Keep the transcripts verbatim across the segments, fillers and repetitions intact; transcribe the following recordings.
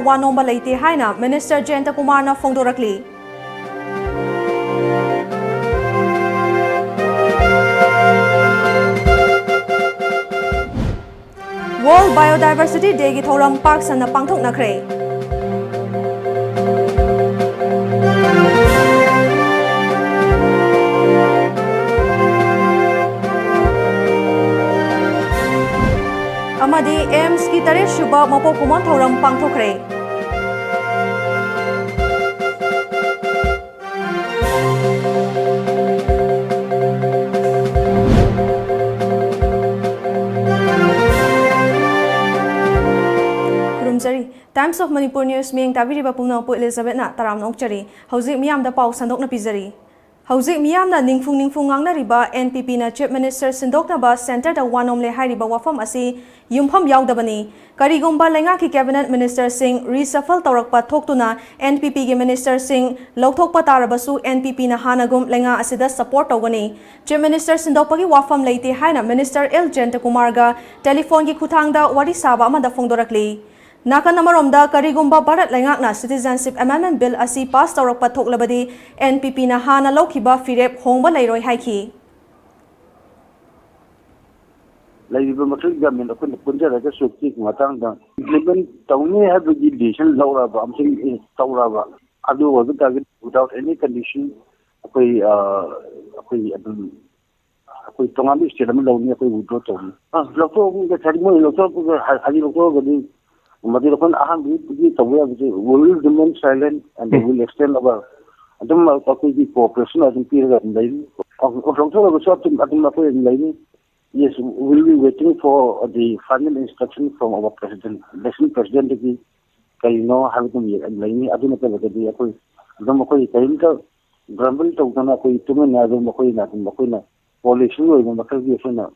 ꯋꯥ ꯅꯣꯝꯕ ꯂꯩꯇꯦ ꯍꯥꯏꯅ ꯃꯤꯅꯤꯁꯇꯔ ꯖꯌꯟꯇ ꯀꯨꯃꯥꯔꯅ ꯐꯣꯡꯗꯣꯔꯛꯂꯤ꯫ World Biodiversity Day ꯒꯤ ꯊꯧꯔꯝ ꯄꯥꯛ ꯁꯟꯅ ꯄꯥꯡꯊꯣꯛꯅꯈ꯭ꯔꯦ꯫ ꯑꯃꯗꯤ AIIMS ꯀꯤ ꯇꯔꯦꯠ ꯁꯨꯕ ꯃꯄꯣꯛ ꯀꯨꯝꯑꯣꯟ ꯊꯧꯔꯝ ꯄꯥꯡꯊꯣꯛꯈ꯭ꯔꯦ꯫ ꯈꯨꯔꯨꯝꯖꯔꯤ꯫ Times of Manipur News ꯃꯤꯠꯌꯦꯡ ꯇꯥꯕꯤꯔꯤꯕ ꯄꯨꯝꯅꯃꯛꯄꯨ ꯏꯂꯤꯖꯥꯕꯦꯠꯅ ꯇꯔꯥꯝꯅ ꯑꯣꯛꯆꯔꯤ꯫ ꯍꯧꯖꯤꯛ ꯃꯤꯌꯥꯝꯗ ꯄꯥꯎ ꯁꯟꯗꯣꯛꯅ ꯄꯤꯖꯔꯤ꯫ ꯍꯧꯖꯤꯛ ꯃꯤꯌꯥꯝꯅ ꯅꯤꯡꯐꯨꯡ ꯅꯤꯡꯐꯨꯡ ꯉꯥꯡꯅꯔꯤꯕ NPP ꯅ Chief Minister ꯁꯤꯟꯗꯣꯛꯅꯕ centre ꯗ ꯋꯥ ꯅꯣꯝꯂꯦ ꯍꯥꯏꯔꯤꯕ ꯋꯥꯐꯝ ꯑꯁꯤ ꯌꯨꯝꯐꯝ ꯌꯥꯎꯗꯕꯅꯤ꯫ ꯀꯔꯤꯒꯨꯝꯕ ꯂꯩꯉꯥꯛꯀꯤ cabinet minister ꯁꯤꯡ reshuffle ꯇꯧꯔꯛꯄ ꯊꯣꯛꯇꯨꯅ NPP ꯒꯤ minister ꯁꯤꯡ ꯂꯧꯊꯣꯛꯄ ꯇꯥꯔꯕꯁꯨ NPP ꯅ ꯍꯥꯟꯅꯒꯨꯝ ꯂꯩꯉꯥꯛ ꯑꯁꯤꯗ support ꯇꯧꯒꯅꯤ꯫ Chief Minister ꯁꯤꯟꯗꯣꯛꯄꯒꯤ ꯋꯥꯐꯝ ꯂꯩꯇꯦ ꯍꯥꯏꯅ Minister ꯑꯦꯜ ꯖꯌꯟꯇꯀꯨꯃꯥꯔꯒ telephone ꯒꯤ ꯈꯨꯠꯊꯥꯡꯗ ꯋꯥꯔꯤ ꯁꯥꯕ ꯑꯃꯗ ꯐꯣꯡꯗꯣꯔꯛꯂꯤ꯫ ꯅꯥꯀꯟ ꯑꯃꯔꯣꯝꯗ, ꯀꯔꯤꯒꯨꯝꯕ ꯚꯥꯔꯠ ꯂꯩꯉꯥꯛꯅ Citizenship Amendment Bill ꯑꯁꯤ pass ꯇꯧꯔꯛꯄ ꯊꯣꯛꯂꯕꯗꯤ, NPP ꯅ ꯍꯥꯟꯅ ꯂꯧꯈꯤꯕ ꯐꯤꯔꯦꯞ ꯍꯣꯡꯕ ꯂꯩꯔꯣꯏ ꯍꯥꯏꯈꯤ꯫ ꯂꯩꯔꯤꯕ ꯃꯈꯩ government ꯑꯩꯈꯣꯏꯅ ꯄꯨꯟꯖꯔꯒ ꯁꯤꯒꯤ ꯃꯇꯥꯡꯗ implement ꯇꯧꯅꯤ ꯍꯥꯏꯕꯒꯤ decision ꯂꯧꯔꯕ ꯑꯃꯁꯨꯡ ꯇꯧꯔꯕ, ꯑꯗꯨ ꯑꯣꯏꯕ ꯇꯥꯔꯒꯗꯤ without any condition ꯑꯩꯈꯣꯏ, ꯑ, ꯑꯩꯈꯣꯏ ꯑꯗꯨꯝ ꯑꯩꯈꯣꯏ ꯇꯣꯉꯥꯟꯕ state ꯑꯃ ꯂꯧꯅꯤ, ꯑꯩꯈꯣꯏ withdraw ꯇꯧꯅꯤ꯫ ꯑ, ꯂꯧꯊꯣꯛꯑꯒ ꯉꯁꯥꯏ ꯃꯣꯏ ꯂꯧꯊꯣꯛꯄꯒ ꯍꯥꯏ-, ꯍꯥꯏꯗꯤ ꯂꯧꯊꯣꯛꯑꯒꯗꯤ ꯃꯗꯨ ꯑꯩꯈꯣꯏꯅ ꯑꯍꯥꯟꯕꯒꯤ ꯇꯧꯕ ꯌꯥꯕꯁꯦ, we will remain silent and we will extend our ꯑꯗꯨꯝ ꯑꯩꯈꯣꯏꯒꯤ cooperation ꯑꯗꯨꯝ ꯄꯤꯔꯒ ꯑꯗꯨꯝ ꯂꯩꯅꯤ꯫ ꯑ, ꯂꯧꯊꯣꯛꯑꯒꯁꯨ ꯑꯗꯨꯝ, ꯑꯗꯨꯝ ꯑꯩꯈꯣꯏ ꯑꯗꯨꯝ ꯂꯩꯅꯤ꯫ Yes, we will be waiting for the final instruction from our president, national president ꯗꯒꯤ ꯀꯔꯤꯅꯣ ꯍꯥꯏꯕꯗꯨꯝ ꯌꯦꯡ-, ꯂꯩꯅꯤ꯫ ꯑꯗꯨ ꯅꯠꯇ꯭ꯔꯒꯗꯤ ꯑꯩꯈꯣꯏ ꯑꯗꯨꯝ ꯑꯩꯈꯣꯏ ꯀꯔꯤꯝꯇ grumble ꯇꯧꯗꯅ ꯑꯩꯈꯣꯏ ꯇꯨꯃꯤꯟꯅ ꯑꯗꯨꯝ ꯑꯩꯈꯣꯏꯅ ꯑꯗꯨꯝ ꯑꯩꯈꯣꯏꯅ coalition ꯑꯣꯏꯕ ꯃꯈꯜꯒꯤ ꯑꯩꯈꯣꯏꯅ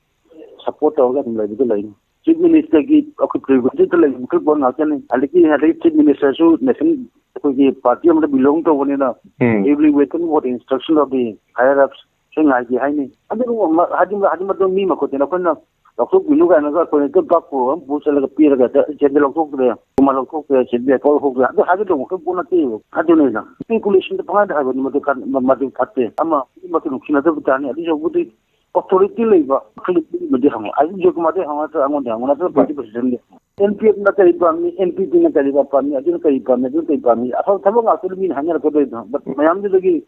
support ꯇꯧꯔꯒ ꯑꯗꯨꯝ ꯂꯩꯕꯗꯨ ꯂꯩꯅꯤ꯫ Chief Minister ꯒꯤ ꯑꯩꯈꯣꯏ prerogative ꯇ ꯂꯩꯕ ꯃꯈꯜ ꯄꯣꯠ ꯉꯥꯛꯇꯅꯤ꯫ ꯑꯗꯒꯤ, ꯑꯗꯒꯤ Chief Minister ꯁꯨ nation ꯑꯩꯈꯣꯏꯒꯤ party ꯑꯃꯗ belong ꯇꯧꯕꯅꯤꯅ ꯎꯝ꯫ He will be waiting for the instruction of the higher ups ꯁꯤ ꯉꯥꯏꯒꯦ ꯍꯥꯏꯅꯤ꯫ ꯑꯗꯨꯕꯨ ꯃ-, ꯍꯥꯏꯗꯤ, ꯍꯥꯏꯗꯤ ꯃꯗꯨ ꯃꯤ ꯃꯈꯨꯠꯇꯅꯤ꯫ ꯑꯩꯈꯣꯏꯅ ꯂꯧꯊꯣꯛꯄꯤꯅꯨ ꯀꯥꯏꯅꯒ ꯑꯩꯈꯣꯏꯅ ꯑꯗꯨꯝ ꯄꯥꯛ ꯄꯨꯔꯒ ꯑꯃ ꯄꯨꯔ ꯆꯠꯂꯒ ꯄꯤꯔꯒ ꯍꯦꯛꯇ ꯏꯆꯦꯟꯗ ꯂꯧꯊꯣꯛꯇ꯭ꯔꯦ, ꯀꯨꯝꯃ ꯂꯧꯊꯣꯛꯇ꯭ꯔꯦ, ꯁꯤꯗꯤ ꯂꯧꯊꯣꯛꯇ꯭ꯔꯦ, ꯑꯗꯨ ꯍꯥꯏꯒꯗꯧꯕ ꯑꯩꯈꯣꯏ ꯄꯣꯠ ꯅꯠꯇꯦꯕ꯫ ꯑꯗꯨꯅꯤꯅ ꯏꯁꯄꯤꯀꯨꯂꯦꯁꯟꯗ ꯄꯪꯍꯥꯏꯗ ꯍꯥꯏꯕꯅꯤ, ꯃꯗꯨ ꯀꯥꯟ-, ꯃ-, ꯃꯗꯨ ꯐꯠꯇꯦ꯫ ꯑꯃ ꯑꯃꯒꯤ ꯅꯨꯡꯁꯤꯅꯗꯕ ꯇꯥꯅꯤ꯫ ꯑꯗꯨ ꯁꯔꯨꯛꯄꯨꯗꯤ ꯑꯣꯊꯣꯔꯤꯇꯤ ꯂꯩꯕ ꯃꯈꯜ ꯑꯃꯗꯤ ꯍꯪꯉꯣ꯫ ꯑꯔꯕꯤꯟ ꯖꯣꯏꯀꯨꯃꯥꯔꯗꯤ ꯍꯪꯉꯣ, ꯅꯠꯇ꯭ꯔꯒ ꯑꯩꯉꯣꯟꯗ ꯍꯪꯉꯣ, ꯅꯠꯇ꯭ꯔꯒ ꯄꯥꯔꯇꯤ ꯄ꯭ꯔꯦꯁꯤꯗꯦꯟꯠꯗ ꯍꯪꯉꯣ꯫ ꯑꯦꯟ ꯄꯤ ꯑꯦꯐꯅ ꯀꯔꯤ ꯄꯥꯝꯃꯤ, ꯑꯦꯟ ꯄꯤ ꯄꯤꯅ ꯀꯔꯤ ꯄꯥꯝꯃꯤ, ꯑꯗꯨꯅ ꯀꯔꯤ ꯄꯥꯝꯃꯤ, ꯑꯗꯨꯅ ꯀꯔꯤ ꯄꯥꯝꯃꯤ, ꯑꯐꯕ ꯊꯕꯛ ꯉꯥꯛꯇꯅꯤ ꯃꯤꯅ ꯍꯥꯏꯅꯔꯛꯀꯗꯣꯏꯗꯣ꯫ But ꯃꯌꯥꯝꯗꯨꯗꯒꯤ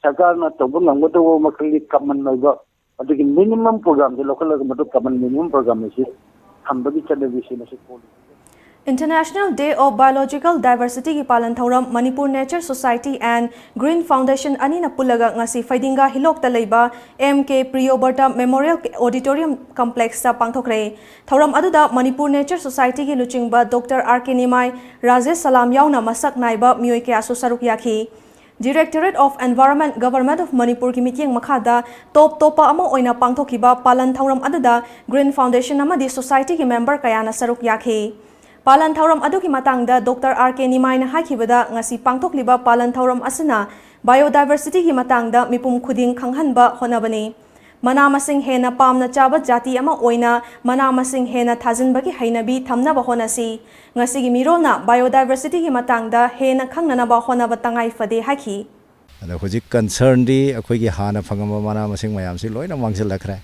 ꯁꯔꯀꯥꯔꯅ ꯇꯧꯕ ꯉꯝꯒꯗꯧꯕ ꯃꯈꯜꯒꯤ ꯀꯃꯟ ꯑꯣꯏꯕ, ꯑꯗꯨꯒꯤ ꯃꯤꯅꯤꯃꯝ ꯄ꯭ꯔꯣꯒ꯭ꯔꯥꯝꯁꯦ ꯂꯧꯈꯠꯂꯒ ꯃꯗꯨ ꯀꯃꯟ ꯃꯤꯅꯤꯃꯝ ꯄ꯭ꯔꯣꯒ꯭ꯔꯥꯝ ꯑꯁꯤ ꯊꯝꯕꯒꯤ ꯆꯠꯅꯕꯤꯁꯤ ꯃꯁꯤ ꯄꯣꯜꯂꯤ꯫ International Day of Biological Diversityꯒꯤ ꯄꯥꯂꯟ ꯊꯧꯔꯝ Manipur Nature Society and Green Foundation ꯑꯅꯤꯅ ꯄꯨꯜꯂꯒ ꯉꯁꯤ ꯐꯩꯗꯤꯡꯒꯥ ꯍꯤꯂꯣꯛꯇ ꯂꯩꯕ ꯑꯦꯝ ꯀꯦ ꯄ꯭ꯔꯤꯌꯣꯕꯔꯇ Memorial Auditorium Complexꯇ ꯄꯥꯡꯊꯣꯛꯈ꯭ꯔꯦ꯫ ꯊꯧꯔꯝ ꯑꯗꯨꯗ ꯃꯅꯤꯄꯨꯔ Nature Societyꯒꯤ ꯂꯨꯆꯤꯡꯕ ꯗꯣꯛꯇꯔ ꯑꯥꯔ ꯀꯦ ꯅꯤꯃꯥꯏ, ꯔꯥꯖꯦꯁ ꯁꯂꯥꯝ ꯌꯥꯎꯅ ꯃꯁꯛ ꯅꯥꯏꯕ ꯃꯤꯑꯣꯏ ꯀꯌꯥꯁꯨ ꯁꯔꯨꯛ ꯌꯥꯈꯤ꯫ Directorate of Environment, Government of ꯃꯅꯤꯄꯨꯔꯒꯤ ꯃꯤꯠꯌꯦꯡ ꯃꯈꯥꯗ ꯇꯣꯞ ꯇꯣꯞꯄ ꯑꯃ ꯑꯣꯏꯅ ꯄꯥꯡꯊꯣꯛꯈꯤꯕ ꯄꯥꯂꯟ ꯊꯧꯔꯝ ꯑꯗꯨꯗ Green Foundation ꯑꯃꯗꯤ Societyꯒꯤ member ꯀꯌꯥꯅ ꯁꯔꯨꯛ ꯌꯥꯈꯤ꯫ ꯄꯥꯂꯟ ꯊꯧꯔꯝ ꯑꯗꯨꯒꯤ ꯃꯇꯥꯡꯗ ꯗꯣꯛꯇꯔ ꯑꯥꯔ ꯀꯦ ꯅꯤꯃꯥꯏꯅ ꯍꯥꯏꯈꯤꯕꯗ, ꯉꯁꯤ ꯄꯥꯡꯊꯣꯛꯂꯤꯕ ꯄꯥꯂꯟ ꯊꯧꯔꯝ ꯑꯁꯤꯅ biodiversityꯒꯤ ꯃꯇꯥꯡꯗ ꯃꯤꯄꯨꯝ ꯈꯨꯗꯤꯡ ꯈꯪꯍꯟꯕ ꯍꯣꯠꯅꯕꯅꯤ꯫ ꯃꯅꯥ ꯃꯁꯤꯡ ꯍꯦꯟꯅ ꯄꯥꯝꯅ ꯆꯥꯕ ꯖꯥꯇꯤ ꯑꯃ ꯑꯣꯏꯅ ꯃꯅꯥ ꯃꯁꯤꯡ ꯍꯦꯟꯅ ꯊꯥꯖꯤꯟꯕꯒꯤ ꯍꯩꯅꯕꯤ ꯊꯝꯅꯕ ꯍꯣꯠꯅꯁꯤ꯫ ꯉꯁꯤꯒꯤ ꯃꯤꯔꯣꯜꯅ biodiversityꯒꯤ ꯃꯇꯥꯡꯗ ꯍꯦꯟꯅ ꯈꯪꯅꯅꯕ ꯍꯣꯠꯅꯕ ꯇꯉꯥꯏ ꯐꯗꯦ ꯍꯥꯏꯈꯤ꯫ ꯑꯗꯣ ꯍꯧꯖꯤꯛ concernꯗꯤ ꯑꯩꯈꯣꯏꯒꯤ ꯍꯥꯟꯅ ꯐꯪꯉꯝꯕ ꯃꯅꯥ ꯃꯁꯤꯡ ꯃꯌꯥꯝꯁꯤ ꯂꯣꯏꯅ ꯃꯥꯡꯁꯤꯜꯂꯛꯈ꯭ꯔꯦ꯫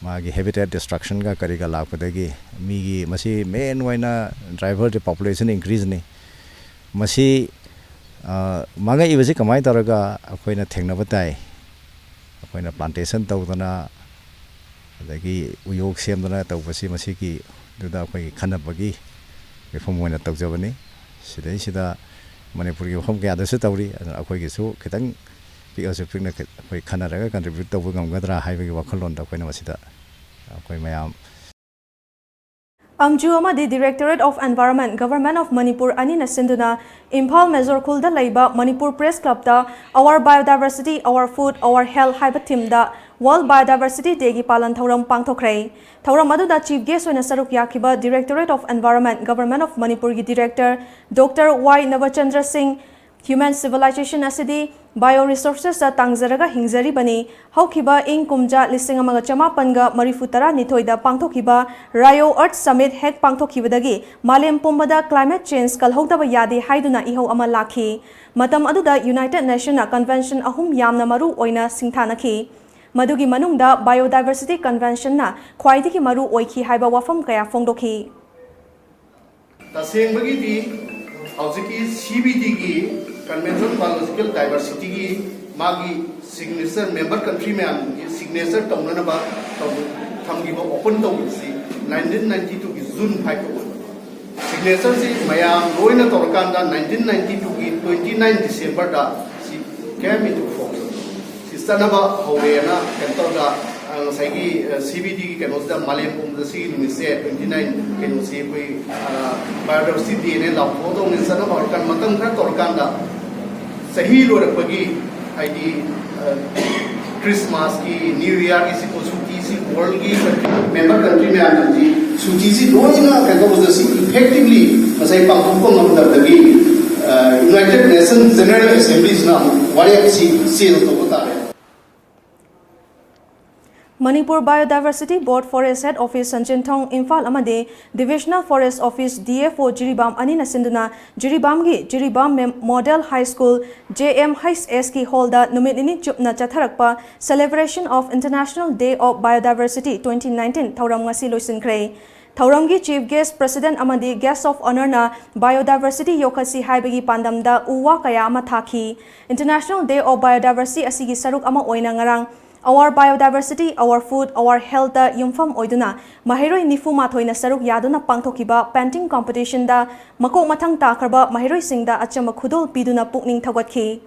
ꯃꯥꯒꯤ habitat destructionꯒ ꯀꯔꯤꯒ ꯂꯥꯛꯄꯗꯒꯤ ꯃꯤꯒꯤ, ꯃꯁꯤ main ꯑꯣꯏꯅ driverꯗꯤ population increaseꯅꯤ꯫ ꯃꯁꯤ, ꯑ, ꯃꯥꯡꯉꯛꯏꯕꯁꯤ ꯀꯃꯥꯏꯅ ꯇꯧꯔꯒ ꯑꯩꯈꯣꯏꯅ ꯊꯦꯡꯅꯕ ꯇꯥꯏ? ꯑꯩꯈꯣꯏꯅ plantation ꯇꯧꯗꯅ, ꯑꯗꯒꯤ ꯎꯌꯣꯛ ꯁꯦꯝꯗꯅ ꯇꯧꯕꯁꯤ, ꯃꯁꯤꯒꯤꯗꯨꯗ ꯑꯩꯈꯣꯏꯒꯤ ꯈꯟꯅꯕꯒꯤ ꯃꯤꯐꯝ ꯑꯣꯏꯅ ꯇꯧꯖꯕꯅꯤ꯫ ꯁꯤꯗꯩꯁꯤꯗ ꯃꯅꯤꯄꯨꯔꯒꯤ ꯃꯐꯝ ꯀꯌꯥꯗꯁꯨ ꯇꯧꯔꯤ꯫ ꯑꯗꯨꯅ ꯑꯩꯈꯣꯏꯒꯤꯁꯨ ꯈꯤꯇꯪ ꯄꯤꯛꯑꯁꯨ ꯄꯤꯛꯅ ꯑꯩꯈꯣꯏ ꯈꯟꯅꯔꯒ contribute ꯇꯧꯕ ꯉꯝꯒꯗ꯭ꯔꯥ ꯍꯥꯏꯕꯒꯤ ꯋꯥꯈꯜꯂꯣꯟꯗ ꯑꯩꯈꯣꯏꯅ ꯃꯁꯤꯗ ꯑꯩꯈꯣꯏ ꯃꯌꯥꯝ ꯑꯝꯖꯨ ꯑꯃꯗꯤ Directorate of Environment, Government of Manipur ꯑꯅꯤꯅ ꯁꯤꯟꯗꯨꯅ ꯏꯝꯐꯥꯜ ꯃꯦꯖꯣꯔ ꯈꯨꯜꯗ ꯂꯩꯕ Manipur Press Clubꯇ Our Biodiversity, Our Food, Our Health ꯍꯥꯏꯕ themeꯗ World Biodiversity Dayꯒꯤ ꯄꯥꯂꯟ ꯊꯧꯔꯝ ꯄꯥꯡꯊꯣꯛꯈ꯭ꯔꯦ꯫ ꯊꯧꯔꯝ ꯑꯗꯨꯗ chief guest ꯑꯣꯏꯅ ꯁꯔꯨꯛ ꯌꯥꯈꯤꯕ Directorate of Environment, Government of ꯃꯅꯤꯄꯨꯔꯒꯤ director ꯗꯣꯛꯇꯔ ꯋꯥꯏ ꯅꯕꯆꯟꯗ꯭ꯔ ꯁꯤꯡ, Human civilization ꯑꯁꯤꯗꯤ bioresources ꯇꯥꯡꯖꯔꯒ ꯍꯤꯡꯖꯔꯤꯕꯅꯤ꯫ ꯍꯧꯈꯤꯕ ꯏꯪ ꯀꯨꯝꯖꯥ ꯂꯤꯁꯤꯡ ꯑꯃꯒ ꯆꯃꯥꯄꯟꯒ ꯃꯔꯤꯐꯨ ꯇꯔꯥꯅꯤꯊꯣꯏꯗ ꯄꯥꯡꯊꯣꯛꯈꯤꯕ Rio Earth Summit ꯍꯦꯛ ꯄꯥꯡꯊꯣꯛꯈꯤꯕꯗꯒꯤ ꯃꯥꯂꯦꯝ ꯄꯨꯝꯕꯗ climate change ꯀꯜꯍꯧꯗꯕ ꯌꯥꯗꯦ ꯍꯥꯏꯗꯨꯅ ꯏꯍꯧ ꯑꯃ ꯂꯥꯛꯈꯤ꯫ ꯃꯇꯝ ꯑꯗꯨꯗ United Nation ꯅ convention ꯑꯍꯨꯝ ꯌꯥꯝꯅ ꯃꯔꯨ ꯑꯣꯏꯅ ꯁꯤꯡꯊꯥꯅꯈꯤ꯫ ꯃꯗꯨꯒꯤ ꯃꯅꯨꯡꯗ Biodiversity Convention ꯅ ꯈ꯭ꯋꯥꯏꯗꯒꯤ ꯃꯔꯨ ꯑꯣꯏꯈꯤ ꯍꯥꯏꯕ ꯋꯥꯐꯝ ꯀꯌꯥ ꯐꯣꯡꯗꯣꯛꯈꯤ꯫ ꯇꯁꯦꯡꯕꯒꯤꯗꯤ ꯍꯧꯖꯤꯛꯀꯤ C B D ꯒꯤ Convention on Biological Diversity ꯒꯤ ꯃꯥꯒꯤ signature, member country ꯃꯌꯥꯝꯒꯤ signature ꯇꯧꯅꯅꯕ ꯇꯧ-, ꯊꯝꯈꯤꯕ, open ꯇꯧꯈꯤꯕꯁꯤ nineteen ninety two ꯒꯤ June five ꯇ ꯑꯣꯏꯕ꯫ Signature ꯁꯤ ꯃꯌꯥꯝ ꯂꯣꯏꯅ ꯇꯧꯔꯀꯥꯟꯗ nineteen ninety two ꯒꯤ twenty nine December ꯗ ꯁꯤ came into force꯫ ꯁꯤ ꯆꯠꯅꯕ ꯍꯧꯔꯦꯅ ꯀꯩꯅꯣ ꯇꯧꯔꯒ, ꯑ, ꯉꯁꯥꯏꯒꯤ, ꯑ, C B D ꯒꯤ ꯀꯩꯅꯣꯁꯤꯗ ꯃꯥꯂꯦꯝ ꯄꯨꯝꯕꯗ ꯁꯤꯒꯤ ꯅꯨꯃꯤꯠꯁꯦ twenty nine ꯀꯩꯅꯣꯁꯤ ꯑꯩꯈꯣꯏ, ꯑ, Biodiversity Day ꯅꯦ ꯂꯥꯎꯊꯣꯛꯍꯧꯗꯧꯅꯦ꯫ ꯆꯠꯅꯕ ꯍꯧꯔꯀꯥꯟꯗ ꯃꯇꯝ ꯈꯔ ꯇꯧꯔꯀꯥꯟꯗ ꯆꯍꯤ ꯂꯣꯏꯔꯛꯄꯒꯤ, ꯍꯥꯏꯗꯤ, ꯑ, Christmas ꯀꯤ, New Year ꯒꯤ ꯁꯤ ꯁꯨꯇꯤꯁꯤ world ꯒꯤ member country ꯃꯌꯥꯝꯁꯤꯡꯁꯤ ꯁꯨꯇꯤꯁꯤ ꯂꯣꯏꯅ ꯀꯩꯅꯣ ꯇꯧꯕꯗ ꯁꯤ effectively ꯉꯁꯥꯏ ꯄꯥꯡꯊꯣꯛꯄ ꯉꯝꯗꯕꯗꯒꯤ, ꯑ, United Nation General Assembly ꯁꯤꯅ ꯑꯃꯨꯛ ꯋꯥꯔꯦꯞꯁꯤ change ꯇꯧꯕ ꯇꯥꯔꯦ꯫ Manipur Biodiversity Board Forest Head Office ꯁꯟꯆꯤꯟꯊꯣꯡ Imphal ꯑꯃꯗꯤ Divisional Forest Office D F O Jiribam ꯑꯅꯤꯅ ꯁꯤꯟꯗꯨꯅ ꯖꯤꯔꯤꯕꯥꯝꯒꯤ ꯖꯤꯔꯤꯕꯥꯝ ꯃꯦꯝ-, Model High School J M H S ꯀꯤ hall ꯗ ꯅꯨꯃꯤꯠ ꯅꯤꯅꯤ ꯆꯨꯞꯅ ꯆꯠꯊꯔꯛꯄ Celebration of International Day of Biodiversity twenty nineteen ꯊꯧꯔꯝ ꯉꯁꯤ ꯂꯣꯏꯁꯤꯟꯈ꯭ꯔꯦ꯫ ꯊꯧꯔꯝꯒꯤ Chief Guest, President ꯑꯃꯗꯤ Guest of Honour ꯅ Biodiversity ꯌꯣꯛꯈꯠꯁꯤ ꯍꯥꯏꯕꯒꯤ ꯄꯥꯟꯗꯝꯗ ꯎ ꯋꯥ ꯀꯌꯥ ꯑꯃ ꯊꯥꯈꯤ꯫ International Day of Biodiversity ꯑꯁꯤꯒꯤ ꯁꯔꯨꯛ ꯑꯃ ꯑꯣꯏꯅ ꯉꯔꯥꯡ Our Biodiversity, Our Food, Our Health ꯇ ꯌꯨꯝꯐꯝ ꯑꯣꯏꯗꯨꯅ ꯃꯍꯩꯔꯣꯏ ꯅꯤꯐꯨ ꯃꯥꯊꯣꯏꯅ ꯁꯔꯨꯛ ꯌꯥꯗꯨꯅ ꯄꯥꯡꯊꯣꯛꯈꯤꯕ painting competition ꯗ ꯃꯀꯣꯛ ꯃꯊꯪ ꯇꯥꯈ꯭ꯔꯕ ꯃꯍꯩꯔꯣꯏꯁꯤꯡꯗ ꯑꯆꯝꯕ ꯈꯨꯗꯣꯜ ꯄꯤꯗꯨꯅ ꯄꯨꯛꯅꯤꯡ ꯊꯧꯒꯠꯈꯤ꯫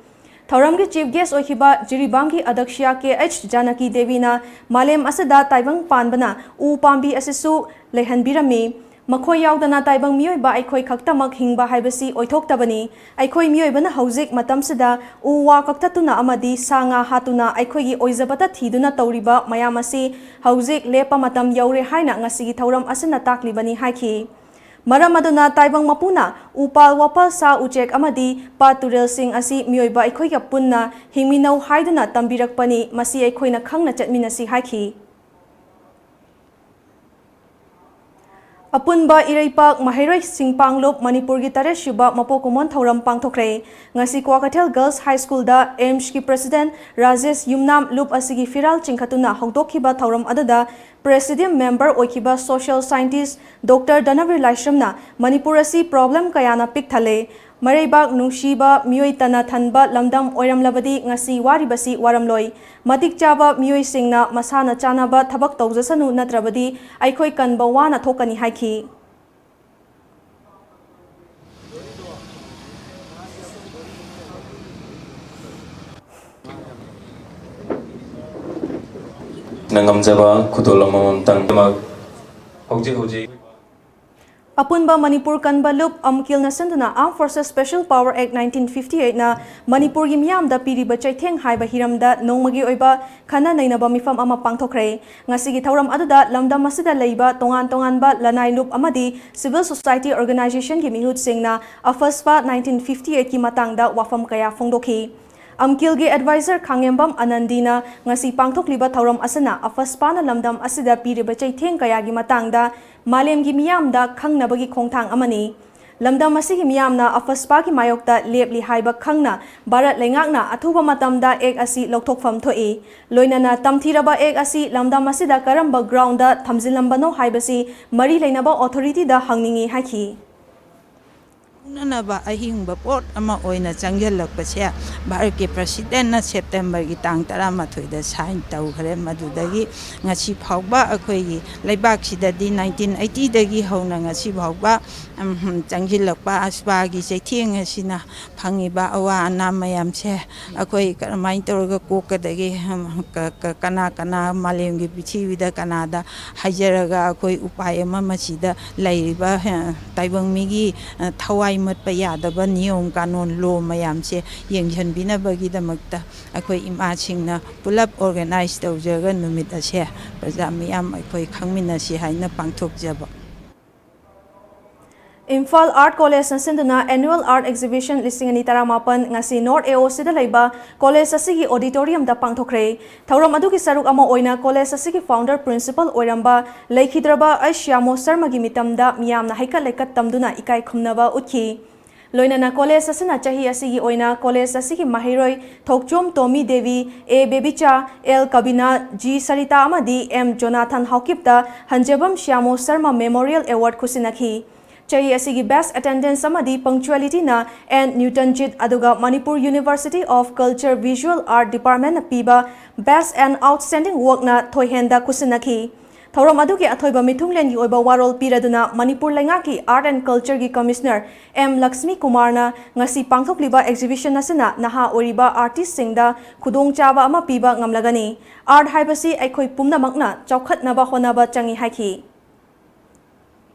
ꯊꯧꯔꯝꯒꯤ Chief Guest ꯑꯣꯏꯈꯤꯕ ꯖꯤꯔꯤꯕꯥꯝꯒꯤ ꯑꯗꯛꯁꯤꯌꯥ ꯀꯦ ꯑꯩꯆ ꯖꯥꯅꯀꯤ ꯗꯦꯕꯤꯅ ꯃꯥꯂꯦꯝ ꯑꯁꯤꯗ ꯇꯥꯏꯕꯪ ꯄꯥꯟꯕꯅ ꯎ ꯄꯥꯝꯕꯤ ꯑꯁꯤꯁꯨ ꯂꯩꯍꯟꯕꯤꯔꯝꯃꯤ꯫ ꯃꯈꯣꯏ ꯌꯥꯎꯗꯅ ꯇꯥꯏꯕꯪ ꯃꯤꯑꯣꯏꯕ ꯑꯩꯈꯣꯏ ꯈꯛꯇꯃꯛ ꯍꯤꯡꯕ ꯍꯥꯏꯕꯁꯤ ꯑꯣꯏꯊꯣꯛꯇꯕꯅꯤ꯫ ꯑꯩꯈꯣꯏ ꯃꯤꯑꯣꯏꯕꯅ ꯍꯧꯖꯤꯛ ꯃꯇꯝꯁꯤꯗ ꯎ ꯋꯥ ꯀꯛꯊꯠꯇꯨꯅ ꯑꯃꯗꯤ ꯁꯥ ꯉꯥ ꯍꯥꯠꯇꯨꯅ ꯑꯩꯈꯣꯏꯒꯤ ꯑꯣꯏꯖꯕꯇ ꯊꯤꯗꯨꯅ ꯇꯧꯔꯤꯕ ꯃꯌꯥꯝ ꯑꯁꯤ ꯍꯧꯖꯤꯛ ꯂꯦꯞꯄ ꯃꯇꯝ ꯌꯧꯔꯦ ꯍꯥꯏꯅ ꯉꯁꯤꯒꯤ ꯊꯧꯔꯝ ꯑꯁꯤꯅ ꯇꯥꯛꯂꯤꯕꯅꯤ ꯍꯥꯏꯈꯤ꯫ ꯃꯔꯝ ꯑꯗꯨꯅ ꯇꯥꯏꯕꯪ ꯃꯄꯨꯅ ꯎꯄꯥꯜ ꯋꯥꯄꯥꯜ, ꯁꯥ ꯎꯆꯦꯛ ꯑꯃꯗꯤ ꯄꯥꯠ ꯇꯨꯔꯦꯜꯁꯤꯡ ꯑꯁꯤ ꯃꯤꯑꯣꯏꯕ ꯑꯩꯈꯣꯏꯒ ꯄꯨꯟꯅ ꯍꯤꯡꯃꯤꯟꯅꯧ ꯍꯥꯏꯗꯨꯅ ꯇꯝꯕꯤꯔꯛꯄꯅꯤ, ꯃꯁꯤ ꯑꯩꯈꯣꯏꯅ ꯈꯪꯅ ꯆꯠꯃꯤꯟꯅꯁꯤ ꯍꯥꯏꯈꯤ꯫ ꯑꯄꯨꯟꯕ ꯏꯔꯩꯄꯥꯛ ꯃꯍꯩꯔꯣꯏ ꯁꯤꯡꯄꯥꯡꯂꯨꯞ ꯃꯅꯤꯄꯨꯔꯒꯤ ꯇꯔꯦꯠ ꯁꯨꯕ ꯃꯄꯣꯛ ꯀꯨꯝꯑꯣꯟ ꯊꯧꯔꯝ ꯄꯥꯡꯊꯣꯛꯈ꯭ꯔꯦ꯫ ꯉꯁꯤ ꯀ꯭ꯋꯥꯀꯩꯊꯦꯜ ꯒꯔꯜꯁ ꯍꯥꯏ ꯁ꯭ꯀꯨꯜꯗ ꯑꯦꯝꯁꯀꯤ ꯄ꯭ꯔꯦꯁꯤꯗꯦꯟꯠ ꯔꯥꯖꯦꯁ ꯌꯨꯝꯅꯥꯝ ꯂꯨꯞ ꯑꯁꯤꯒꯤ ꯐꯤꯔꯥꯜ ꯆꯤꯡꯈꯠꯇꯨꯅ ꯍꯧꯗꯣꯛꯈꯤꯕ ꯊꯧꯔꯝ ꯑꯗꯨꯗ ꯄ꯭ꯔꯦꯁꯤꯗꯤꯌꯝ ꯃꯦꯝꯕꯔ ꯑꯣꯏꯈꯤꯕ ꯁꯣꯁꯤꯌꯦꯜ ꯁꯥꯏꯟꯇꯤꯁ꯭ꯠ ꯗꯣꯛꯇꯔ ꯙꯅꯕꯤꯔ ꯂꯥꯏꯁ꯭ꯔꯝꯅ ꯃꯅꯤꯄꯨꯔ ꯑꯁꯤ ꯄ꯭ꯔꯣꯕ꯭ꯂꯦꯝ ꯀꯌꯥꯅ ꯄꯤꯛ ꯊꯜꯂꯦ, ꯃꯔꯩꯕꯥꯛ ꯅꯨꯡꯁꯤꯕ ꯃꯤꯑꯣꯏ ꯇꯅ ꯊꯟꯕ ꯂꯝꯗꯝ ꯑꯣꯏꯔꯝꯂꯕꯗꯤ ꯉꯁꯤ ꯋꯥꯔꯤꯕꯁꯤ ꯋꯥꯔꯝꯂꯣꯏ꯫ ꯃꯇꯤꯛ ꯆꯥꯕ ꯃꯤꯑꯣꯏꯁꯤꯡꯅ ꯃꯁꯥꯅ ꯆꯥꯅꯕ ꯊꯕꯛ ꯇꯧꯖꯁꯅꯨ, ꯅꯠꯇ꯭ꯔꯕꯗꯤ ꯑꯩꯈꯣꯏ ꯀꯟꯕ ꯋꯥꯅ ꯊꯣꯛꯀꯅꯤ ꯍꯥꯏꯈꯤ꯫ ꯅ ꯉꯝꯖꯕ ꯈꯨꯗꯣꯜ ꯑꯃꯃꯝꯇꯪ ꯍꯧꯖꯤꯛ ꯍꯧꯖꯤꯛ ꯑꯄꯨꯟꯕ ꯃꯅꯤꯄꯨꯔ ꯀꯟꯕ ꯂꯨꯞ ꯑꯝꯀꯤꯜꯅ ꯁꯤꯟꯗꯨꯅ Armed Forces Special Power Act nineteen fifty eight ꯅ ꯃꯅꯤꯄꯨꯔꯒꯤ ꯃꯤꯌꯥꯝꯗ ꯄꯤꯔꯤꯕ ꯆꯩꯊꯦꯡ ꯍꯥꯏꯕ ꯍꯤꯔꯝꯗ ꯅꯣꯡꯃꯒꯤ ꯑꯣꯏꯕ ꯈꯟꯅ ꯅꯩꯅꯕ ꯃꯤꯐꯝ ꯑꯃ ꯄꯥꯡꯊꯣꯛꯈ꯭ꯔꯦ꯫ ꯉꯁꯤꯒꯤ ꯊꯧꯔꯝ ꯑꯗꯨꯗ ꯂꯝꯗꯝ ꯑꯁꯤꯗ ꯂꯩꯕ ꯇꯣꯉꯥꯟ ꯇꯣꯉꯥꯟꯕ ꯂꯅꯥꯏ ꯂꯨꯞ ꯑꯃꯗꯤ civil society organization ꯒꯤ ꯃꯤꯍꯨꯠꯁꯤꯡꯅ AFSPA nineteen fifty eight ꯀꯤ ꯃꯇꯥꯡꯗ ꯋꯥꯐꯝ ꯀꯌꯥ ꯐꯣꯡꯗꯣꯛꯈꯤ꯫ ꯑꯝꯀꯤꯜꯒꯤ ꯑꯦꯗꯚꯥꯏꯖꯔ ꯈꯥꯉꯦꯝꯕꯝ ꯑꯅꯟꯗꯤꯅ ꯉꯁꯤ ꯄꯥꯡꯊꯣꯛꯂꯤꯕ ꯊꯧꯔꯝ ꯑꯁꯤꯅ AFSPA ꯅ ꯂꯝꯗꯝ ꯑꯁꯤꯗ ꯄꯤꯔꯤꯕ ꯆꯩꯊꯦꯡ ꯀꯌꯥꯒꯤ ꯃꯇꯥꯡꯗ ꯃꯥꯂꯦꯝꯒꯤ ꯃꯤꯌꯥꯝꯗ ꯈꯪꯅꯕꯒꯤ ꯈꯣꯡꯊꯥꯡ ꯑꯃꯅꯤ꯫ ꯂꯝꯗꯝ ꯑꯁꯤꯒꯤ ꯃꯤꯌꯥꯝꯅ AFSPA ꯒꯤ ꯃꯥꯌꯣꯛꯇ ꯂꯦꯞꯂꯤ ꯍꯥꯏꯕ ꯈꯪꯅ ꯚꯥꯔꯠ ꯂꯩꯉꯥꯛꯅ ꯑꯊꯨꯕ ꯃꯇꯝꯗ ꯑꯦꯛ ꯑꯁꯤ ꯂꯧꯊꯣꯛꯐꯝ ꯊꯣꯛꯏ꯫ ꯂꯣꯏꯅꯅ ꯇꯝꯊꯤꯔꯕ ꯑꯦꯛ ꯑꯁꯤ ꯂꯝꯗꯝ ꯑꯁꯤꯗ ꯀꯔꯝꯕ ꯒ꯭ꯔꯥꯎꯟꯗ ꯊꯝꯖꯤꯜꯂꯝꯕꯅꯣ ꯍꯥꯏꯕꯁꯤ ꯃꯔꯤ ꯂꯩꯅꯕ ꯑꯣꯊꯣꯔꯤꯇꯤꯗ ꯍꯪꯅꯤꯡꯏ ꯍꯥꯏꯈꯤ꯫ ꯍꯧꯅꯅꯕ ꯑꯍꯤꯡꯕ ꯄꯣꯠ ꯑꯃ ꯑꯣꯏꯅ ꯆꯪꯁꯤꯜꯂꯛꯄꯁꯦ ꯚꯥꯔꯠꯀꯤ ꯄ꯭ꯔꯁꯤꯗꯦꯟꯅ ꯁꯦꯞꯇꯦꯝꯕꯔꯒꯤ ꯇꯥꯡ ꯇꯔꯥꯃꯥꯊꯣꯏꯗ ꯁꯥꯏꯟ ꯇꯧꯈ꯭ꯔꯦ꯫ ꯃꯗꯨꯗꯒꯤ ꯉꯁꯤ ꯐꯥꯎꯕ ꯑꯩꯈꯣꯏꯒꯤ ꯂꯩꯕꯥꯛꯁꯤꯗꯗꯤ nineteen eighty ꯗꯒꯤ ꯍꯧꯅ ꯉꯁꯤ ꯐꯥꯎꯕ, ꯎꯝ, ꯆꯪꯁꯤꯜꯂꯛꯄ AFSPA ꯒꯤ ꯆꯩꯊꯦꯡ ꯑꯁꯤꯅ ꯐꯪꯉꯤꯕ ꯑꯋꯥ ꯑꯅꯥ ꯃꯌꯥꯝꯁꯦ ꯑꯩꯈꯣꯏ ꯀꯔꯝꯍꯥꯏꯅ ꯇꯧꯔꯒ ꯀꯣꯛꯀꯗꯒꯦ? ꯀ-, ꯀ-, ꯀꯅꯥ ꯀꯅꯥ ꯃꯥꯂꯦꯝꯒꯤ ꯄ꯭ꯔꯤꯊꯤꯕꯤꯗ ꯀꯅꯥꯗ ꯍꯥꯏꯖꯔꯒ ꯑꯩꯈꯣꯏ ꯎꯄꯥꯏ ꯑꯃ ꯃꯁꯤꯗ ꯂꯩꯔꯤꯕ, ꯑ, ꯇꯥꯏꯕꯪ ꯃꯤꯒꯤ, ꯑ, ꯊꯋꯥꯏ ꯃꯠꯄ ꯌꯥꯗꯕ ꯅꯤꯌꯣꯝ ꯀꯥꯅꯣꯟ ꯂꯣ ꯃꯌꯥꯝꯁꯦ ꯌꯦꯡꯁꯤꯟꯕꯤꯅꯕꯒꯤꯗꯃꯛꯇ ꯑꯩꯈꯣꯏ ꯏꯃꯥꯁꯤꯡꯅ ꯄꯨꯂꯞ ꯑꯣꯔꯒꯅꯥꯏꯖ ꯇꯧꯖꯔꯒ ꯅꯨꯃꯤꯠ ꯑꯁꯦ ꯄ꯭ꯔꯖꯥ ꯃꯤꯌꯥꯝ ꯑꯩꯈꯣꯏ ꯈꯪꯃꯤꯟꯅꯁꯤ ꯍꯥꯏꯅ ꯄꯥꯡꯊꯣꯛꯆꯕ꯫ ꯏꯝꯐꯥꯜ ꯑꯥꯔꯠ ꯀꯣꯂꯦꯖꯅ ꯁꯤꯟꯗꯨꯅ Annual Art Exhibition ꯂꯤꯁꯤꯡ ꯑꯅꯤ ꯇꯔꯥꯃꯥꯄꯟ ꯉꯁꯤ ꯅꯣꯔꯠ ꯑꯦ ꯑꯣ ꯁꯤꯗ ꯂꯩꯕ ꯀꯣꯂꯦꯖ ꯑꯁꯤꯒꯤ ꯑꯣꯗꯤꯇꯣꯔꯤꯌꯝꯗ ꯄꯥꯡꯊꯣꯛꯈ꯭ꯔꯦ꯫ ꯊꯧꯔꯝ ꯑꯗꯨꯒꯤ ꯁꯔꯨꯛ ꯑꯃ ꯑꯣꯏꯅ ꯀꯣꯂꯦꯖ ꯑꯁꯤꯒꯤ ꯐꯥꯎꯟꯗꯔ ꯄ꯭ꯔꯤꯟꯁꯤꯄꯜ ꯑꯣꯏꯔꯝꯕ ꯂꯩꯈꯤꯗ꯭ꯔꯕ ꯑꯩꯆ ꯁ꯭ꯌꯥꯃꯣ ꯁꯔꯃꯒꯤ ꯃꯤꯇꯝꯗ ꯃꯤꯌꯥꯝꯅ ꯍꯩꯀꯠ ꯂꯩꯀꯠ ꯇꯝꯗꯨꯅ ꯏꯀꯥꯏ ꯈꯨꯝꯅꯕ ꯎꯠꯈꯤ꯫ ꯂꯣꯏꯅꯅ ꯀꯣꯂꯦꯖ ꯑꯁꯤꯅ ꯆꯍꯤ ꯑꯁꯤꯒꯤ ꯑꯣꯏꯅ ꯀꯣꯂꯦꯖ ꯑꯁꯤꯒꯤ ꯃꯍꯩꯔꯣꯏ ꯊꯣꯛꯆꯣꯝ Tomi Devi, A Bebicha, L Kabina, G Sarita ꯑꯃꯗꯤ ꯑꯦꯝ ꯖꯣꯅꯥꯊꯟ ꯍꯥꯎꯀꯤꯞꯇ ꯍꯟꯖꯕꯝ ꯁ꯭ꯌꯥꯃꯣ ꯁꯔꯃ ꯃꯦꯃꯣꯔꯤꯌꯦꯜ ꯑꯦꯋꯥꯔꯗ ꯈꯨꯠꯁꯤꯟꯅꯈꯤ꯫ ꯆꯍꯤ ꯑꯁꯤꯒꯤ Best Attendance ꯑꯃꯗꯤ Punctualityꯅ ꯑꯦꯟ ꯅ꯭ꯌꯨꯇꯟꯖꯤꯠ, ꯑꯗꯨꯒ Manipur University of Culture Visual Art Departmentꯅ ꯄꯤꯕ Best and Outstanding Workꯅ ꯊꯣꯏꯍꯦꯟꯗ ꯈꯨꯠꯁꯤꯟꯅꯈꯤ꯫ ꯊꯧꯔꯝ ꯑꯗꯨꯒꯤ ꯑꯊꯣꯏꯕ ꯃꯤꯊꯨꯡꯂꯦꯟꯒꯤ ꯑꯣꯏꯕ ꯋꯥꯔꯣꯜ ꯄꯤꯔꯗꯨꯅ ꯃꯅꯤꯄꯨꯔ ꯂꯩꯉꯥꯛꯀꯤ Art and Cultureꯒꯤ Commissioner M Lakshmi ꯀꯨꯃꯥꯔꯅ ꯉꯁꯤ ꯄꯥꯡꯊꯣꯛꯂꯤꯕ exhibition ꯑꯁꯤꯅ ꯅꯍꯥ ꯑꯣꯏꯔꯤꯕ artistꯁꯤꯡꯗ ꯈꯨꯗꯣꯡꯆꯥꯕ ꯑꯃ ꯄꯤꯕ ꯉꯝꯂꯒꯅꯤ꯫ Art ꯍꯥꯏꯕꯁꯤ ꯑꯩꯈꯣꯏ ꯄꯨꯝꯅꯃꯛꯅ ꯆꯥꯎꯈꯠꯅꯕ ꯍꯣꯠꯅꯕ ꯆꯪꯏ ꯍꯥꯏꯈꯤ꯫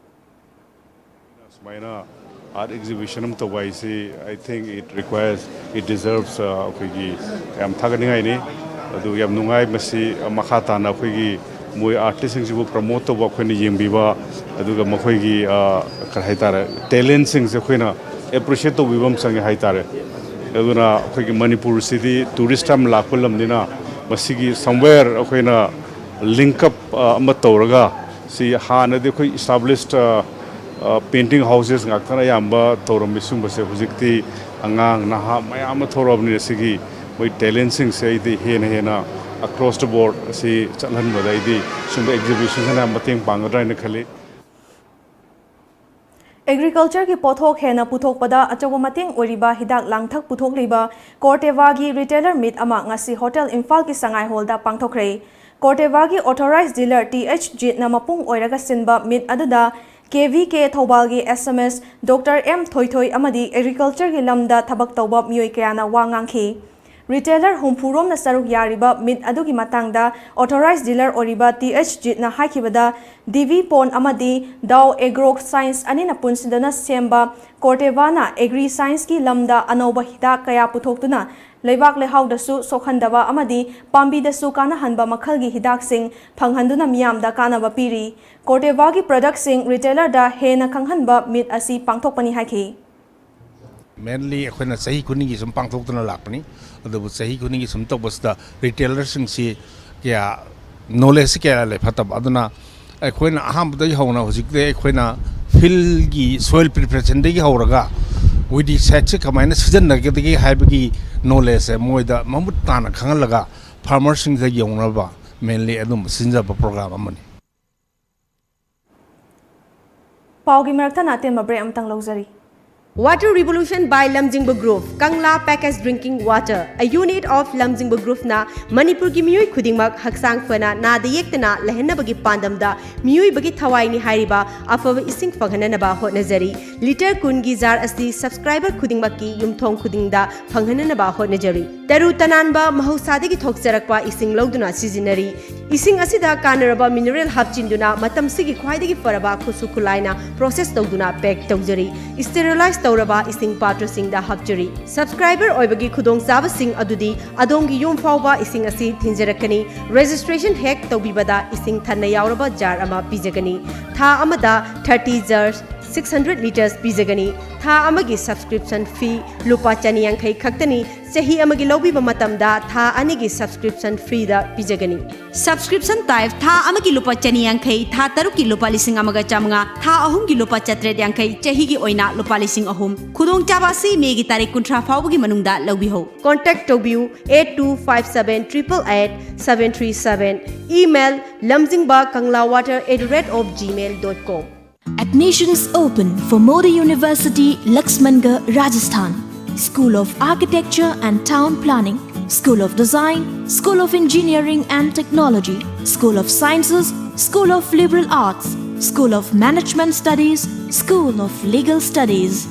ꯁꯨꯃꯥꯏꯅ art exhibition ꯑꯃ ꯇꯧꯕ ꯍꯥꯏꯁꯤ, I think it requires, it deserves, ꯑ, ꯑꯩꯈꯣꯏꯒꯤ ꯌꯥꯝ ꯊꯥꯒꯠꯅꯤꯡꯉꯥꯏꯅꯤ꯫ ꯑꯗꯨ ꯌꯥꯝ ꯅꯨꯡꯉꯥꯏ꯫ ꯃꯁꯤ ꯃꯈꯥ ꯇꯥꯅ ꯑꯩꯈꯣꯏꯒꯤ ꯃꯣꯏ artistꯁꯤꯡꯁꯤꯕꯨ promote ꯇꯧꯕ, ꯑꯩꯈꯣꯏꯅ ꯌꯦꯡꯕꯤꯕ, ꯑꯗꯨꯒ ꯃꯈꯣꯏꯒꯤ, ꯑ, ꯀꯔꯤ ꯍꯥꯏꯇꯥꯔꯦ, talentꯁꯤꯡꯁꯦ ꯑꯩꯈꯣꯏꯅ appreciate ꯇꯧꯕꯤꯕ ꯑꯃ ꯆꯪꯉꯦ ꯍꯥꯏꯇꯥꯔꯦ꯫ ꯑꯗꯨꯅ ꯑꯩꯈꯣꯏꯒꯤ ꯃꯅꯤꯄꯨꯔꯁꯤꯗꯤ tourist ꯌꯥꯝ ꯂꯥꯛꯄ ꯂꯝꯅꯤꯅ, ꯃꯁꯤꯒꯤ somewhere ꯑꯩꯈꯣꯏꯅ link up, ꯑ, ꯑꯃ ꯇꯧꯔꯒ, ꯁꯤ ꯍꯥꯟꯅꯗꯤ ꯑꯩꯈꯣꯏ established, ꯑ, ꯑ, painting houses ꯉꯥꯛꯇꯅ ꯑꯌꯥꯝꯕ ꯇꯧꯔꯝꯃꯤ꯫ ꯁꯤꯒꯨꯝꯕꯁꯦ ꯍꯧꯖꯤꯛꯇꯤ ꯑꯉꯥꯡ ꯅꯍꯥ ꯃꯌꯥꯝ ꯑꯃ ꯊꯣꯛꯂꯛꯑꯕꯅꯤꯅ, ꯁꯤꯒꯤ ꯃꯣꯏ talentꯁꯤꯡꯁꯦ ꯑꯩꯗꯤ ꯍꯦꯟꯅ ꯍꯦꯟꯅ across the board ꯑꯁꯤ ꯆꯠꯍꯟꯕꯗ ꯑꯩꯗꯤ ꯁꯤꯒꯨꯝꯕ exhibitionꯁꯤꯅ ꯌꯥꯝ ꯃꯇꯦꯡ ꯄꯥꯡꯒꯗ꯭ꯔꯥ ꯍꯥꯏꯅ ꯈꯜꯂꯤ꯫ Agricultureꯒꯤ ꯄꯣꯠꯊꯣꯛ ꯍꯦꯟꯅ ꯄꯨꯊꯣꯛꯄꯗ ꯑꯆꯧꯕ ꯃꯇꯦꯡ ꯑꯣꯏꯔꯤꯕ ꯍꯤꯗꯥꯛ ꯂꯥꯡꯊꯛ ꯄꯨꯊꯣꯛꯂꯤꯕ Cortevaꯒꯤ retailer meet ꯑꯃ ꯉꯁꯤ Hotel ꯏꯝꯐꯥꯜꯒꯤ ꯁꯉꯥꯏ ꯍꯣꯜꯗ ꯄꯥꯡꯊꯣꯛꯈ꯭ꯔꯦ꯫ Cortevaꯒꯤ authorized dealer ꯇꯤ ꯑꯩꯆ ꯖꯤꯠꯅ ꯃꯄꯨꯡ ꯑꯣꯏꯔꯒ ꯁꯤꯟꯕ meet ꯑꯗꯨꯗ ꯀꯦ ꯚꯤ ꯀꯦ ꯊꯧꯕꯥꯜꯒꯤ ꯑꯦꯁ ꯑꯦꯝ ꯑꯦꯁ ꯗꯣꯛꯇꯔ ꯑꯦꯝ ꯊꯣꯏꯊꯣꯏ ꯑꯃꯗꯤ agricultureꯒꯤ ꯂꯝꯗ ꯊꯕꯛ ꯇꯧꯕ ꯃꯤꯑꯣꯏ ꯀꯌꯥꯅ ꯋꯥ ꯉꯥꯡꯈꯤ꯫ ꯔꯤꯇꯦꯂꯔ ꯍꯨꯝꯐꯨ ꯔꯣꯝꯅ ꯁꯔꯨꯛ ꯌꯥꯔꯤꯕ ꯃꯤꯠ ꯑꯗꯨꯒꯤ ꯃꯇꯥꯡꯗ ꯑꯣꯊꯣꯔꯥꯏꯖ ꯗꯤꯂꯔ ꯑꯣꯏꯔꯤꯕ T H ꯖꯤꯠꯅ ꯍꯥꯏꯈꯤꯕꯗ, D V pond ꯑꯃꯗꯤ ꯗꯥꯎ ꯑꯦꯒ꯭ꯔꯣ ꯁꯥꯏꯟꯁ ꯑꯅꯤꯅ ꯄꯨꯟꯁꯤꯟꯗꯨꯅ ꯁꯦꯝꯕ ꯀꯣꯔꯇꯦꯚꯥꯅ ꯑꯦꯒ꯭ꯔꯤ ꯁꯥꯏꯟꯁꯀꯤ ꯂꯝꯗ ꯑꯅꯧꯕ ꯍꯤꯗꯥꯛ ꯀꯌꯥ ꯄꯨꯊꯣꯛꯇꯨꯅ ꯂꯩꯕꯥꯛ ꯂꯩꯍꯥꯎꯗꯁꯨ ꯁꯣꯛꯍꯟꯗꯕ ꯑꯃꯗꯤ ꯄꯥꯝꯕꯤꯗꯁꯨ ꯀꯥꯟꯅꯍꯟꯕ ꯃꯈꯜꯒꯤ ꯍꯤꯗꯥꯛꯁꯤꯡ ꯐꯪꯍꯟꯗꯨꯅ ꯃꯤꯌꯥꯝꯗ ꯀꯥꯟꯅꯕ ꯄꯤꯔꯤ꯫ ꯀꯣꯔꯇꯦꯚꯥꯒꯤ ꯄ꯭ꯔꯗꯛꯁꯤꯡ ꯔꯤꯇꯦꯂꯔꯗ ꯍꯦꯟꯅ ꯈꯪꯍꯟꯕ ꯃꯤꯠ ꯑꯁꯤ ꯄꯥꯡꯊꯣꯛꯄꯅꯤ ꯍꯥꯏꯈꯤ꯫ Mainly ꯑꯩꯈꯣꯏꯅ ꯆꯍꯤ ꯈꯨꯗꯤꯡꯒꯤ ꯁꯨꯝ ꯄꯥꯡꯊꯣꯛꯇꯨꯅ ꯂꯥꯛꯄꯅꯤ꯫ ꯑꯗꯨꯕꯨ ꯆꯍꯤ ꯈꯨꯗꯤꯡꯒꯤ ꯁꯨꯝ ꯇꯧꯕꯁꯤꯗ ꯔꯤꯇꯦꯂꯔꯁꯤꯡꯁꯤ ꯀꯌꯥ ꯅꯣꯂꯦꯖꯁꯤ ꯀꯌꯥ ꯂꯩ ꯐꯠꯇꯕ꯫ ꯑꯗꯨꯅ ꯑꯩꯈꯣꯏꯅ ꯑꯍꯥꯟꯕꯗꯒꯤ ꯍꯧꯅ ꯍꯧꯖꯤꯛꯇꯤ ꯑꯩꯈꯣꯏꯅ ꯐꯤꯜꯒꯤ ꯁꯣꯏꯜ ꯄ꯭ꯔꯤꯄꯦꯔꯦꯁꯟꯗꯒꯤ ꯍꯧꯔꯒ ꯋꯤꯗꯤꯁꯥꯏꯠꯁꯦ ꯀꯃꯥꯏꯅ ꯁꯤꯖꯤꯟꯅꯒꯗꯒꯦ ꯍꯥꯏꯕꯒꯤ ꯅꯣꯂꯦꯖꯁꯦ ꯃꯣꯏꯗ ꯃꯃꯨꯠ ꯇꯥꯅ ꯈꯪꯍꯜꯂꯒ ꯐꯥꯔꯃꯔꯁꯤꯡꯗ ꯌꯧꯅꯕ mainly ꯑꯗꯨꯝꯕ ꯁꯤꯟꯖꯕ ꯄ꯭ꯔꯣꯒ꯭ꯔꯥꯝ ꯑꯃꯅꯤ꯫ ꯄꯥꯎꯒꯤ ꯃꯔꯛꯇꯅ ꯑꯇꯦꯟꯕ ꯕ꯭ꯔꯦꯛ ꯑꯃꯇꯪ ꯂꯧꯖꯔꯤ꯫ Water Revolution by Lamjingba Group, Kangla Packaged Drinking Water, a unit of Lamjingba Groupꯅ ꯃꯅꯤꯄꯨꯔꯒꯤ ꯃꯤꯑꯣꯏ ꯈꯨꯗꯤꯡꯃꯛ ꯍꯛꯆꯥꯡ ꯐꯅ ꯅꯥꯗ ꯌꯦꯛꯇꯅ ꯂꯩꯍꯟꯅꯕꯒꯤ ꯄꯥꯟꯗꯝꯗ ꯃꯤꯑꯣꯏꯕꯒꯤ ꯊꯋꯥꯏꯅꯤ ꯍꯥꯏꯔꯤꯕ ꯑꯐꯕ ꯏꯁꯤꯡ ꯐꯪꯍꯟꯅꯅꯕ ꯍꯣꯠꯅꯖꯔꯤ꯫ ꯂꯤꯇꯔ ꯀꯨꯟꯒꯤ ꯖꯥꯔ ꯑꯁꯤ ꯁꯕꯁꯀ꯭ꯔꯥꯏꯕꯔ ꯈꯨꯗꯤꯡꯃꯛꯀꯤ ꯌꯨꯝꯊꯣꯡ ꯈꯨꯗꯤꯡꯗ ꯐꯪꯍꯟꯅꯅꯕ ꯍꯣꯠꯅꯖꯔꯤ꯫ ꯇꯔꯨ ꯇꯅꯥꯟꯕ ꯃꯍꯧꯁꯥꯗꯒꯤ ꯊꯣꯛꯆꯔꯛꯄ ꯏꯁꯤꯡ ꯂꯧꯗꯨꯅ ꯁꯤꯖꯤꯟꯅꯔꯤ꯫ ꯏꯁꯤꯡ ꯑꯁꯤꯗ ꯀꯥꯟꯅꯔꯕ ꯃꯤꯅꯔꯦꯜ ꯍꯥꯞꯆꯤꯟꯗꯨꯅ ꯃꯇꯝꯁꯤꯒꯤ ꯈ꯭ꯋꯥꯏꯗꯒꯤ ꯐꯔꯕ ꯈꯨꯠꯁꯨ ꯈꯨꯠꯂꯥꯏꯅ ꯄ꯭ꯔꯣꯁꯦꯁ ꯇꯧꯗꯨꯅ ꯄꯦꯛ ꯇꯧꯖꯔꯤ꯫ ꯁ꯭ꯇꯦꯔꯤꯂꯥꯏꯖ ꯇꯧꯔꯕ ꯏꯁꯤꯡ ꯄꯥꯇ꯭ꯔꯁꯤꯡꯗ ꯍꯥꯞꯆꯔꯤ꯫ ꯁꯕꯁꯀ꯭ꯔꯥꯏꯕꯔ ꯑꯣꯏꯕꯒꯤ ꯈꯨꯗꯣꯡꯆꯥꯕꯁꯤꯡ ꯑꯗꯨꯗꯤ ꯑꯗꯣꯝꯒꯤ ꯌꯨꯝ ꯐꯥꯎꯕ ꯏꯁꯤꯡ ꯑꯁꯤ ꯊꯤꯟꯖꯔꯛꯀꯅꯤ꯫ ꯔꯦꯖꯤꯁꯇ꯭ꯔꯦꯁꯟ ꯍꯦꯛ ꯇꯧꯕꯤꯕꯗ ꯏꯁꯤꯡ ꯊꯟꯅ ꯌꯥꯎꯔꯕ ꯖꯥꯔ ꯑꯃ ꯄꯤꯖꯒꯅꯤ꯫ ꯊꯥ ꯑꯃꯗ thirty jar six hundred litres ꯄꯤꯖꯒꯅꯤ꯫ ꯊꯥ ꯑꯃꯒꯤ ꯁꯕꯁꯀ꯭ꯔꯤꯞꯁꯟ ꯐꯤ ꯂꯨꯄꯥ ꯆꯅꯤ ꯌꯥꯡꯈꯩ ꯈꯛꯇꯅꯤ꯫ ꯆꯍꯤ ꯑꯃꯒꯤ ꯂꯧꯕꯤꯕ ꯃꯇꯝꯗ ꯊꯥ ꯑꯅꯤꯒꯤ ꯁꯕꯁꯀ꯭ꯔꯤꯞꯁꯟ ꯐ꯭ꯔꯤꯗ ꯄꯤꯖꯒꯅꯤ꯫ ꯁꯕꯁꯀ꯭ꯔꯤꯞꯁꯟ ꯇꯥꯏꯞ ꯊꯥ ꯑꯃꯒꯤ ꯂꯨꯄꯥ ꯆꯅꯤ ꯌꯥꯡꯈꯩ, ꯊꯥ ꯇꯔꯨꯛꯀꯤ ꯂꯨꯄꯥ ꯂꯤꯁꯤꯡ ꯑꯃꯒ ꯆꯥꯃꯉꯥ, ꯊꯥ ꯑꯍꯨꯝꯒꯤ ꯂꯨꯄꯥ ꯆꯥꯇ꯭ꯔꯦꯠ ꯌꯥꯡꯈꯩ, ꯆꯍꯤꯒꯤ ꯑꯣꯏꯅ ꯂꯨꯄꯥ ꯂꯤꯁꯤꯡ ꯑꯍꯨꯝ꯫ ꯈꯨꯗꯣꯡꯆꯥꯕ ꯑꯁꯤ ꯃꯦꯒꯤ ꯇꯥꯔꯤꯛ ꯀꯨꯟꯊ꯭ꯔꯥ ꯐꯥꯎꯕꯒꯤ ꯃꯅꯨꯡꯗ ꯂꯧꯕꯤꯍꯧ꯫ Contact ꯇꯧꯕꯤꯌꯨ eight two five seven triple eight seven three seven, email lamjingba kangla water at the rate of gmail dot com. Admissions open for Modi University, Laxmangarh, Rajasthan. School of Architecture and Town Planning, School of Design, School of Engineering and Technology, School of Sciences, School of Liberal Arts, School of Management Studies, School of Legal Studies.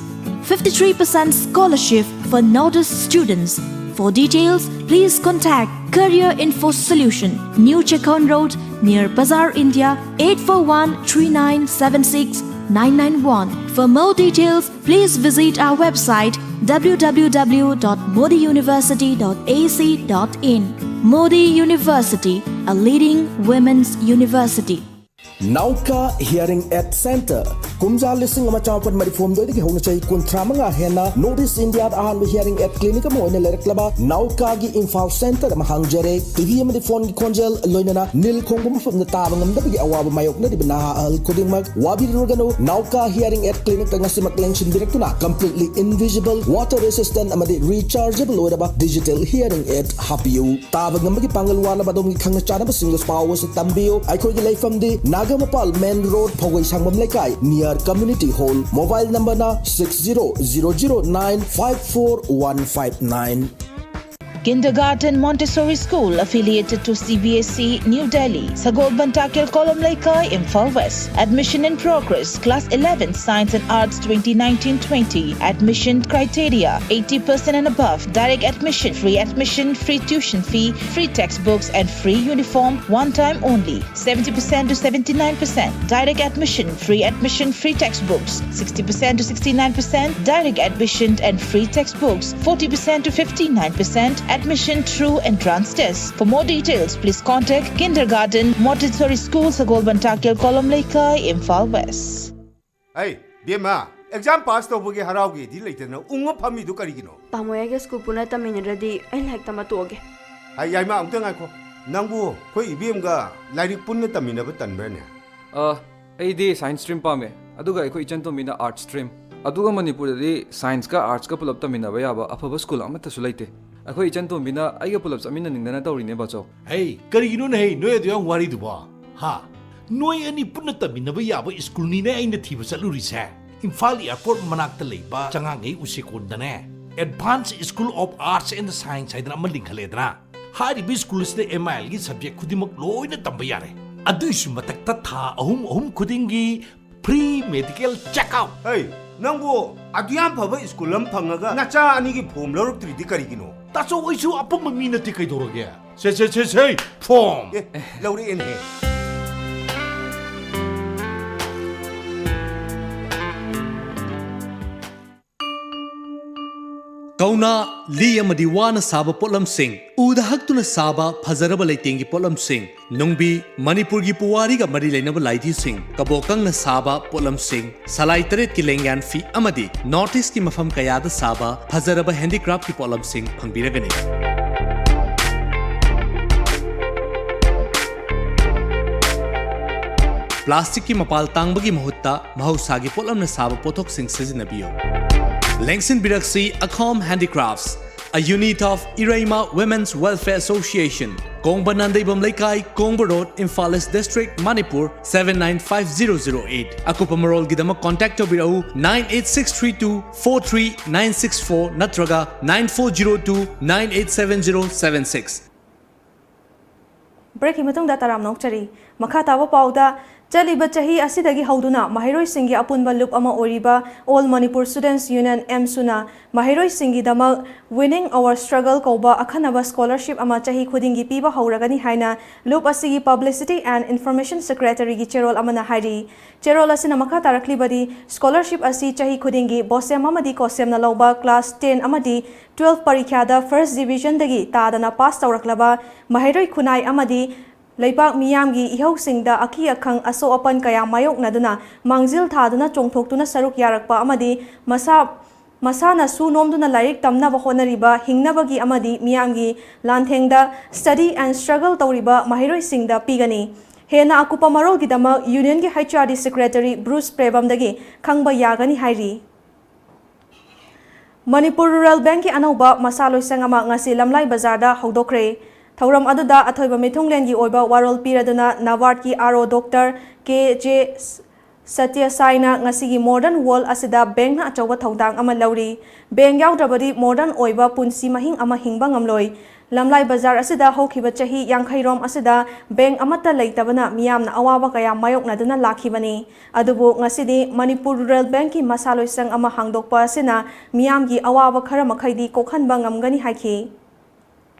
Fifty-three percent scholarship for novice students. For details, please contact Career Info Solution, New Checkon Road, near Bazaar India, eight four one three nine seven six nine nine one. For more details, please visit our website w w w dot modi university dot a c dot in. Modi University, a leading women's university. ꯅꯥꯎꯀꯥ hearing aid centre. ꯀꯨꯝꯖꯥ ꯂꯤꯁꯤꯡ ꯑꯃ ꯆꯥꯃꯥꯄꯟ ꯃꯔꯤꯐꯨ ꯍꯨꯝꯗꯣꯏꯗꯒꯤ ꯍꯧꯅ ꯆꯍꯤ ꯀꯨꯟꯊ꯭ꯔꯥ ꯃꯉꯥ ꯍꯦꯟꯅ ꯅꯣꯔꯠ ꯏꯁ ꯏꯟꯗꯤꯌꯥꯗ ꯑꯍꯥꯟꯕ ꯍꯤꯌꯔꯤꯡ ꯑꯦꯗ ꯀ꯭ꯂꯤꯅꯤꯛ ꯑꯃ ꯑꯣꯏꯅ ꯂꯩꯔꯛꯂꯕ ꯅꯥꯎꯀꯥꯒꯤ ꯏꯝꯐꯥꯜ ꯁꯦꯟꯇꯔ ꯑꯃ ꯍꯥꯡꯖꯔꯦ꯫ ꯇꯤꯚꯤ ꯑꯃꯗꯤ ꯐꯣꯟꯒꯤ ꯈꯣꯟꯖꯦꯜ, ꯂꯣꯏꯅꯅ ꯅꯤꯜ ꯈꯣꯡꯕ ꯃꯐꯝꯗ ꯇꯥꯕ ꯉꯝꯗꯕꯒꯤ ꯑꯋꯥꯕ ꯃꯥꯌꯣꯛꯅꯔꯤꯕ ꯅꯍꯥ ꯑꯍꯜ ꯈꯨꯗꯤꯡꯃꯛ ꯋꯥꯕꯤꯔꯨꯔꯒꯅꯨ꯫ ꯅꯥꯎꯀꯥ ꯍꯤꯌꯔꯤꯡ ꯑꯦꯗ ꯀ꯭ꯂꯤꯅꯤꯛꯇ ꯉꯁꯤꯃꯛ ꯂꯦꯡꯁꯤꯟꯕꯤꯔꯛꯇꯨꯅ completely invisible, water resistant ꯑꯃꯗꯤ rechargeable ꯑꯣꯏꯔꯕ digital hearing aid ꯍꯥꯞꯄꯤꯌꯨ꯫ ꯇꯥꯕ ꯉꯝꯕꯒꯤ ꯄꯥꯡꯒꯜ ꯋꯥꯠꯂꯕ ꯑꯗꯣꯝꯒꯤ ꯈꯪꯅ ꯆꯥꯟꯅꯕꯁꯤꯡꯗ ꯄꯥꯎ ꯑꯁꯤ ꯇꯝꯕꯤꯌꯨ꯫ ꯑꯩꯈꯣꯏꯒꯤ ꯂꯩꯐꯝꯗꯤ ꯅꯥꯒꯥꯃꯄꯥꯜ ꯃꯦꯟ ꯔꯣꯗ, ꯐꯧꯒꯩ ꯁꯪꯕꯝ ꯂꯩꯀꯥꯏ, near community hall꯫ Mobile number ꯅ six zero zero zero nine five four one five nine. Kindergarten Montessori School affiliated to C B S E, New Delhi, Sagolband Takyal Kolom Leikai, Imphal West. Admission in progress. Class eleven, Science and Arts, twenty nineteen twenty. Admission criteria: eighty percent and above. Direct admission, free admission, free tuition fee, free textbooks and free uniform, one time only. Seventy percent to seventy-nine percent. Direct admission, free admission, free textbooks. Sixty percent to sixty-nine percent. Direct admission and free textbooks. Forty percent to fifty-nine percent. Admission through entrance test. For more details, please contact Kindergarten Montessori School, Sagolband Takyal Kolom Leikai, Imphal West. ꯑꯩ ꯕꯦꯝꯃ, exam pass ꯇꯧꯕꯒꯤ ꯍꯔꯥꯎꯒꯦꯗꯤ ꯂꯩꯇꯅ ꯎꯪꯉ ꯐꯝꯃꯤꯗꯨ ꯀꯔꯤꯒꯤꯅꯣ? ꯇꯥꯃꯣ, ꯑꯩꯒ school ꯄꯨꯟꯅ ꯇꯝꯃꯤꯟꯅꯗ꯭ꯔꯗꯤ ꯑꯩ ꯂꯥꯏꯔꯤꯛ ꯇꯝꯕ ꯇꯣꯛꯑꯒꯦ꯫ ꯑꯩ ꯌꯥꯏꯃ, ꯑꯃꯨꯛꯇ ꯉꯥꯏꯈꯣ꯫ ꯅꯪꯕꯨ ꯑꯩꯈꯣꯏ ꯏꯕꯦꯝꯒ ꯂꯥꯏꯔꯤꯛ ꯄꯨꯟꯅ ꯇꯝꯃꯤꯟꯅꯕ ꯇꯟꯕ꯭ꯔꯅꯦ? ꯑ, ꯑꯩꯗꯤ ꯁꯥꯏꯟꯁ ꯁ꯭ꯇ꯭ꯔꯤꯝ ꯄꯥꯝꯃꯦ, ꯑꯗꯨꯒ ꯑꯩꯈꯣꯏ ꯏꯆꯟꯇꯣꯝꯕꯤꯅ ꯑꯥꯔꯠꯁ ꯁ꯭ꯇ꯭ꯔꯤꯝ꯫ ꯑꯗꯨꯒ ꯃꯅꯤꯄꯨꯔꯗꯗꯤ ꯁꯥꯏꯟꯁꯀ ꯑꯥꯔꯠꯁꯀ ꯄꯨꯂꯞ ꯇꯝꯃꯤꯟꯅꯕ ꯌꯥꯕ ꯑꯐꯕ ꯁ꯭ꯀꯨꯜ ꯑꯃꯠꯇꯁꯨ ꯂꯩꯇꯦ꯫ ꯑꯩꯈꯣꯏ ꯏꯆꯟꯇꯣꯝꯕꯤꯅ ꯑꯩꯒ ꯄꯨꯂꯞ ꯆꯠꯃꯤꯟꯅꯅꯤꯡꯗꯅ ꯇꯧꯔꯤꯅꯦ, ꯕꯥꯆꯧ꯫ ꯍꯩ, ꯀꯔꯤꯒꯤꯅꯣꯅꯦ ꯍꯩ, ꯅꯣꯏ ꯑꯗꯨ ꯌꯥꯝ ꯋꯥꯔꯤꯗꯨꯕꯣ? ꯍꯥ? ꯅꯣꯏ ꯑꯅꯤ ꯄꯨꯟꯅ ꯇꯝꯃꯤꯟꯅꯕ ꯌꯥꯕ ꯁ꯭ꯀꯨꯜꯅꯤꯅꯦ ꯑꯩꯅ ꯊꯤꯕ ꯆꯠꯂꯨꯔꯤꯁꯦ꯫ ꯏꯝꯐꯥꯜ ꯑꯦꯌꯔꯄꯣꯔꯠ ꯃꯅꯥꯛꯇ ꯂꯩꯕ ꯆꯉꯥꯡꯉꯩ ꯎꯆꯦꯀꯣꯟꯗꯅꯦ, Advanced School of Arts and Science ꯍꯥꯏꯗꯅ ꯑꯃ ꯂꯤꯡꯈꯠꯂꯦꯗꯅ꯫ ꯍꯥꯏꯔꯤꯕ ꯁ꯭ꯀꯨꯜ ꯑꯁꯤꯗ ꯑꯦꯝ ꯑꯥꯏ ꯑꯦꯜꯒꯤ ꯁꯕꯖꯦꯛ ꯈꯨꯗꯤꯡꯃꯛ ꯂꯣꯏꯅ ꯇꯝꯕ ꯌꯥꯔꯦ꯫ ꯑꯗꯨꯏꯁꯨ ꯃꯊꯛꯇ ꯊꯥ ꯑꯍꯨꯝ ꯑꯍꯨꯝ ꯈꯨꯗꯤꯡꯒꯤ free medical check up꯫ ꯍꯩ, ꯅꯪꯕꯨ ꯑꯗꯨ ꯌꯥꯝ ꯐꯕ ꯁ꯭ꯀꯨꯜ ꯑꯃ ꯐꯪꯉꯒ ꯅꯆꯥ ꯑꯅꯤꯒꯤ ꯐꯣꯝ ꯂꯧꯔꯛꯇ꯭ꯔꯤꯗꯤ ꯀꯔꯤꯒꯤꯅꯣ? ꯇꯥꯆꯧ, ꯑꯩꯁꯨ ꯑꯄꯪꯕ ꯃꯤ ꯅꯠꯇꯦ, ꯀꯩꯗꯧꯔꯒꯦ? ꯁꯦ, ꯁꯦ, ꯁꯦ, ꯁꯦ, form! ꯑꯦ, ꯂꯧꯔꯛꯑꯦꯅꯦꯍꯦ꯫ ꯀꯧꯅꯥ, ꯂꯤ ꯑꯃꯗꯤ ꯋꯥꯅ ꯁꯥꯕ ꯄꯣꯠꯂꯝꯁꯤꯡ, ꯎꯗ ꯍꯛꯇꯨꯅ ꯁꯥꯕ ꯐꯖꯔꯕ ꯂꯩꯇꯦꯡꯒꯤ ꯄꯣꯠꯂꯝꯁꯤꯡ, ꯅꯨꯡꯕꯤ, ꯃꯅꯤꯄꯨꯔꯒꯤ ꯄꯨꯋꯥꯔꯤꯒ ꯃꯔꯤ ꯂꯩꯅꯕ ꯂꯥꯏꯙꯤꯁꯤꯡ, ꯀꯕꯣꯀꯪꯅ ꯁꯥꯕ ꯄꯣꯠꯂꯝꯁꯤꯡ, ꯁꯂꯥꯏ ꯇꯔꯦꯠꯀꯤ ꯂꯦꯡꯌꯥꯟ ꯐꯤ ꯑꯃꯗꯤ North East ꯀꯤ ꯃꯐꯝ ꯀꯌꯥꯗ ꯁꯥꯕ ꯐꯖꯔꯕ handicraft ꯀꯤ ꯄꯣꯠꯂꯝꯁꯤꯡ ꯐꯪꯕꯤꯔꯒꯅꯤ꯫ Plastic ꯀꯤ ꯃꯄꯥꯜ ꯇꯥꯡꯕꯒꯤ ꯃꯍꯨꯠꯇ ꯃꯍꯧꯁꯥꯒꯤ ꯄꯣꯠꯂꯝꯅ ꯁꯥꯕ ꯄꯣꯠꯊꯣꯛꯁꯤꯡ ꯁꯤꯖꯤꯟꯅꯕꯤꯌꯨ꯫ ꯂꯦꯡꯁꯤꯟꯕꯤꯔꯛꯁꯤ ꯑꯈꯣꯝ Handicrafts, a unit of Ireima Women's Welfare Association, ꯀꯣꯡꯕ Nandeibam ꯂꯩꯀꯥꯏ, ꯀꯣꯡꯕ Road, Imphal East District, Manipur, seven nine five zero zero eight꯫ ꯑꯀꯨꯞꯄ ꯃꯔꯣꯜꯒꯤꯗꯃꯛ contact ꯇꯧꯕꯤꯔꯛꯎ nine eight six three two four three nine six four ꯅꯠꯇ꯭ꯔꯒ nine four zero two nine eight seven zero seven six꯫ Break ꯀꯤ ꯃꯇꯨꯡꯗ ꯇꯔꯥꯝꯅ ꯑꯣꯛꯆꯔꯤ꯫ ꯃꯈꯥ ꯇꯥꯕ ꯄꯥꯎꯗ, ꯆꯠꯂꯤꯕ ꯆꯍꯤ ꯑꯁꯤꯗꯒꯤ ꯍꯧꯗꯨꯅ ꯃꯍꯩꯔꯣꯏꯁꯤꯡꯒꯤ ꯑꯄꯨꯟꯕ ꯂꯨꯞ ꯑꯃ ꯑꯣꯏꯔꯤꯕ All Manipur Students Union, AMSU ꯅ ꯃꯍꯩꯔꯣꯏꯁꯤꯡꯒꯤꯗꯃꯛ Winning Our Struggle ꯀꯧꯕ ꯑꯈꯟꯅꯕ scholarship ꯑꯃ ꯆꯍꯤ ꯈꯨꯗꯤꯡꯒꯤ ꯄꯤꯕ ꯍꯧꯔꯒꯅꯤ ꯍꯥꯏꯅ ꯂꯨꯞ ꯑꯁꯤꯒꯤ Publicity and Information Secretary ꯒꯤ ꯆꯦꯔꯣꯜ ꯑꯃꯅ ꯍꯥꯏꯔꯤ꯫ ꯆꯦꯔꯣꯜ ꯑꯁꯤꯅ ꯃꯈꯥ ꯇꯥꯔꯛꯂꯤꯕꯗꯤ, scholarship ꯑꯁꯤ ꯆꯍꯤ ꯈꯨꯗꯤꯡꯒꯤ BOSEM ꯑꯃꯗꯤ COSEM ꯅ ꯂꯧꯕ class ten ꯑꯃꯗꯤ twelve ꯄꯔꯤꯈ꯭ꯌꯥꯗ first division ꯗꯒꯤ ꯇꯥꯗꯅ pass ꯇꯧꯔꯛꯂꯕ ꯃꯍꯩꯔꯣꯏ ꯈꯨꯟꯅꯥꯏ ꯑꯃꯗꯤ ꯂꯩꯕꯥꯛ ꯃꯤꯌꯥꯝꯒꯤ ꯏꯍꯧꯁꯤꯡꯗ ꯑꯀꯤ ꯑꯈꯪ ꯑꯁꯣꯛ ꯑꯄꯟ ꯀꯌꯥ ꯃꯥꯌꯣꯛꯅꯗꯨꯅ ꯃꯥꯡꯖꯤꯜ ꯊꯥꯗꯨꯅ ꯆꯣꯡꯊꯣꯛꯇꯨꯅ ꯁꯔꯨꯛ ꯌꯥꯔꯛꯄ ꯑꯃꯗꯤ ꯃꯁꯥ, ꯃꯁꯥꯅ ꯁꯨ ꯅꯣꯝꯗꯨꯅ ꯂꯥꯏꯔꯤꯛ ꯇꯝꯅꯕ ꯍꯣꯠꯅꯔꯤꯕ, ꯍꯤꯡꯅꯕꯒꯤ ꯑꯃꯗꯤ ꯃꯤꯌꯥꯝꯒꯤ ꯂꯥꯟꯊꯦꯡꯗ study and struggle ꯇꯧꯔꯤꯕ ꯃꯍꯩꯔꯣꯏꯁꯤꯡꯗ ꯄꯤꯒꯅꯤ꯫ ꯍꯦꯟꯅ ꯑꯀꯨꯞꯄ ꯃꯔꯣꯜꯒꯤꯗꯃꯛ Union ꯒꯤ H R D Secretary Bruce ꯄ꯭ꯔꯦꯕꯝꯗꯒꯤ ꯈꯪꯕ ꯌꯥꯒꯅꯤ ꯍꯥꯏꯔꯤ꯫ ꯃꯅꯤꯄꯨꯔ Rural Bank ꯀꯤ ꯑꯅꯧꯕ ꯃꯁꯥ ꯂꯣꯏꯁꯪ ꯑꯃ ꯉꯁꯤ ꯂꯝꯂꯥꯏ ꯕꯖꯥꯔꯗ ꯍꯧꯗꯣꯛꯈ꯭ꯔꯦ꯫ ꯊꯧꯔꯝ ꯑꯗꯨꯗ ꯑꯊꯣꯏꯕ ꯃꯤꯊꯨꯡꯂꯦꯟꯒꯤ ꯑꯣꯏꯕ ꯋꯥꯔꯣꯜ ꯄꯤꯔꯗꯨꯅ NABARD ꯀꯤ R O Doctor K J ꯁꯇ꯭ꯌꯁꯥꯏꯅ ꯉꯁꯤꯒꯤ modern world ꯑꯁꯤꯗ bank ꯅ ꯑꯆꯧꯕ ꯊꯧꯗꯥꯡ ꯑꯃ ꯂꯧꯔꯤ꯫ Bank ꯌꯥꯎꯗ꯭ꯔꯕꯗꯤ modern ꯑꯣꯏꯕ ꯄꯨꯟꯁꯤ ꯃꯍꯤꯡ ꯑꯃ ꯍꯤꯡꯕ ꯉꯝꯂꯣꯏ꯫ ꯂꯝꯂꯥꯏ ꯕꯖꯥꯔ ꯑꯁꯤꯗ ꯍꯧꯈꯤꯕ ꯆꯍꯤ ꯌꯥꯡꯈꯩꯔꯣꯝ ꯑꯁꯤꯗ ꯕꯦꯡꯛ ꯑꯃꯠꯇ ꯂꯩꯇꯕꯅ ꯃꯤꯌꯥꯝꯅ ꯑꯋꯥꯕ ꯀꯌꯥ ꯃꯥꯌꯣꯛꯅꯗꯨꯅ ꯂꯥꯛꯈꯤꯕꯅꯤ꯫ ꯑꯗꯨꯕꯨ ꯉꯁꯤꯗꯤ ꯃꯅꯤꯄꯨꯔ ꯔꯨꯔꯦꯜ ꯕꯦꯡꯛꯀꯤ ꯃꯁꯥ ꯂꯣꯏꯁꯪ ꯑꯃ ꯍꯥꯡꯗꯣꯛꯄ ꯑꯁꯤꯅ ꯃꯤꯌꯥꯝꯒꯤ ꯑꯋꯥꯕ ꯈꯔ ꯃꯈꯩꯗꯤ ꯀꯣꯛꯍꯟꯕ ꯉꯝꯒꯅꯤ ꯍꯥꯏꯈꯤ꯫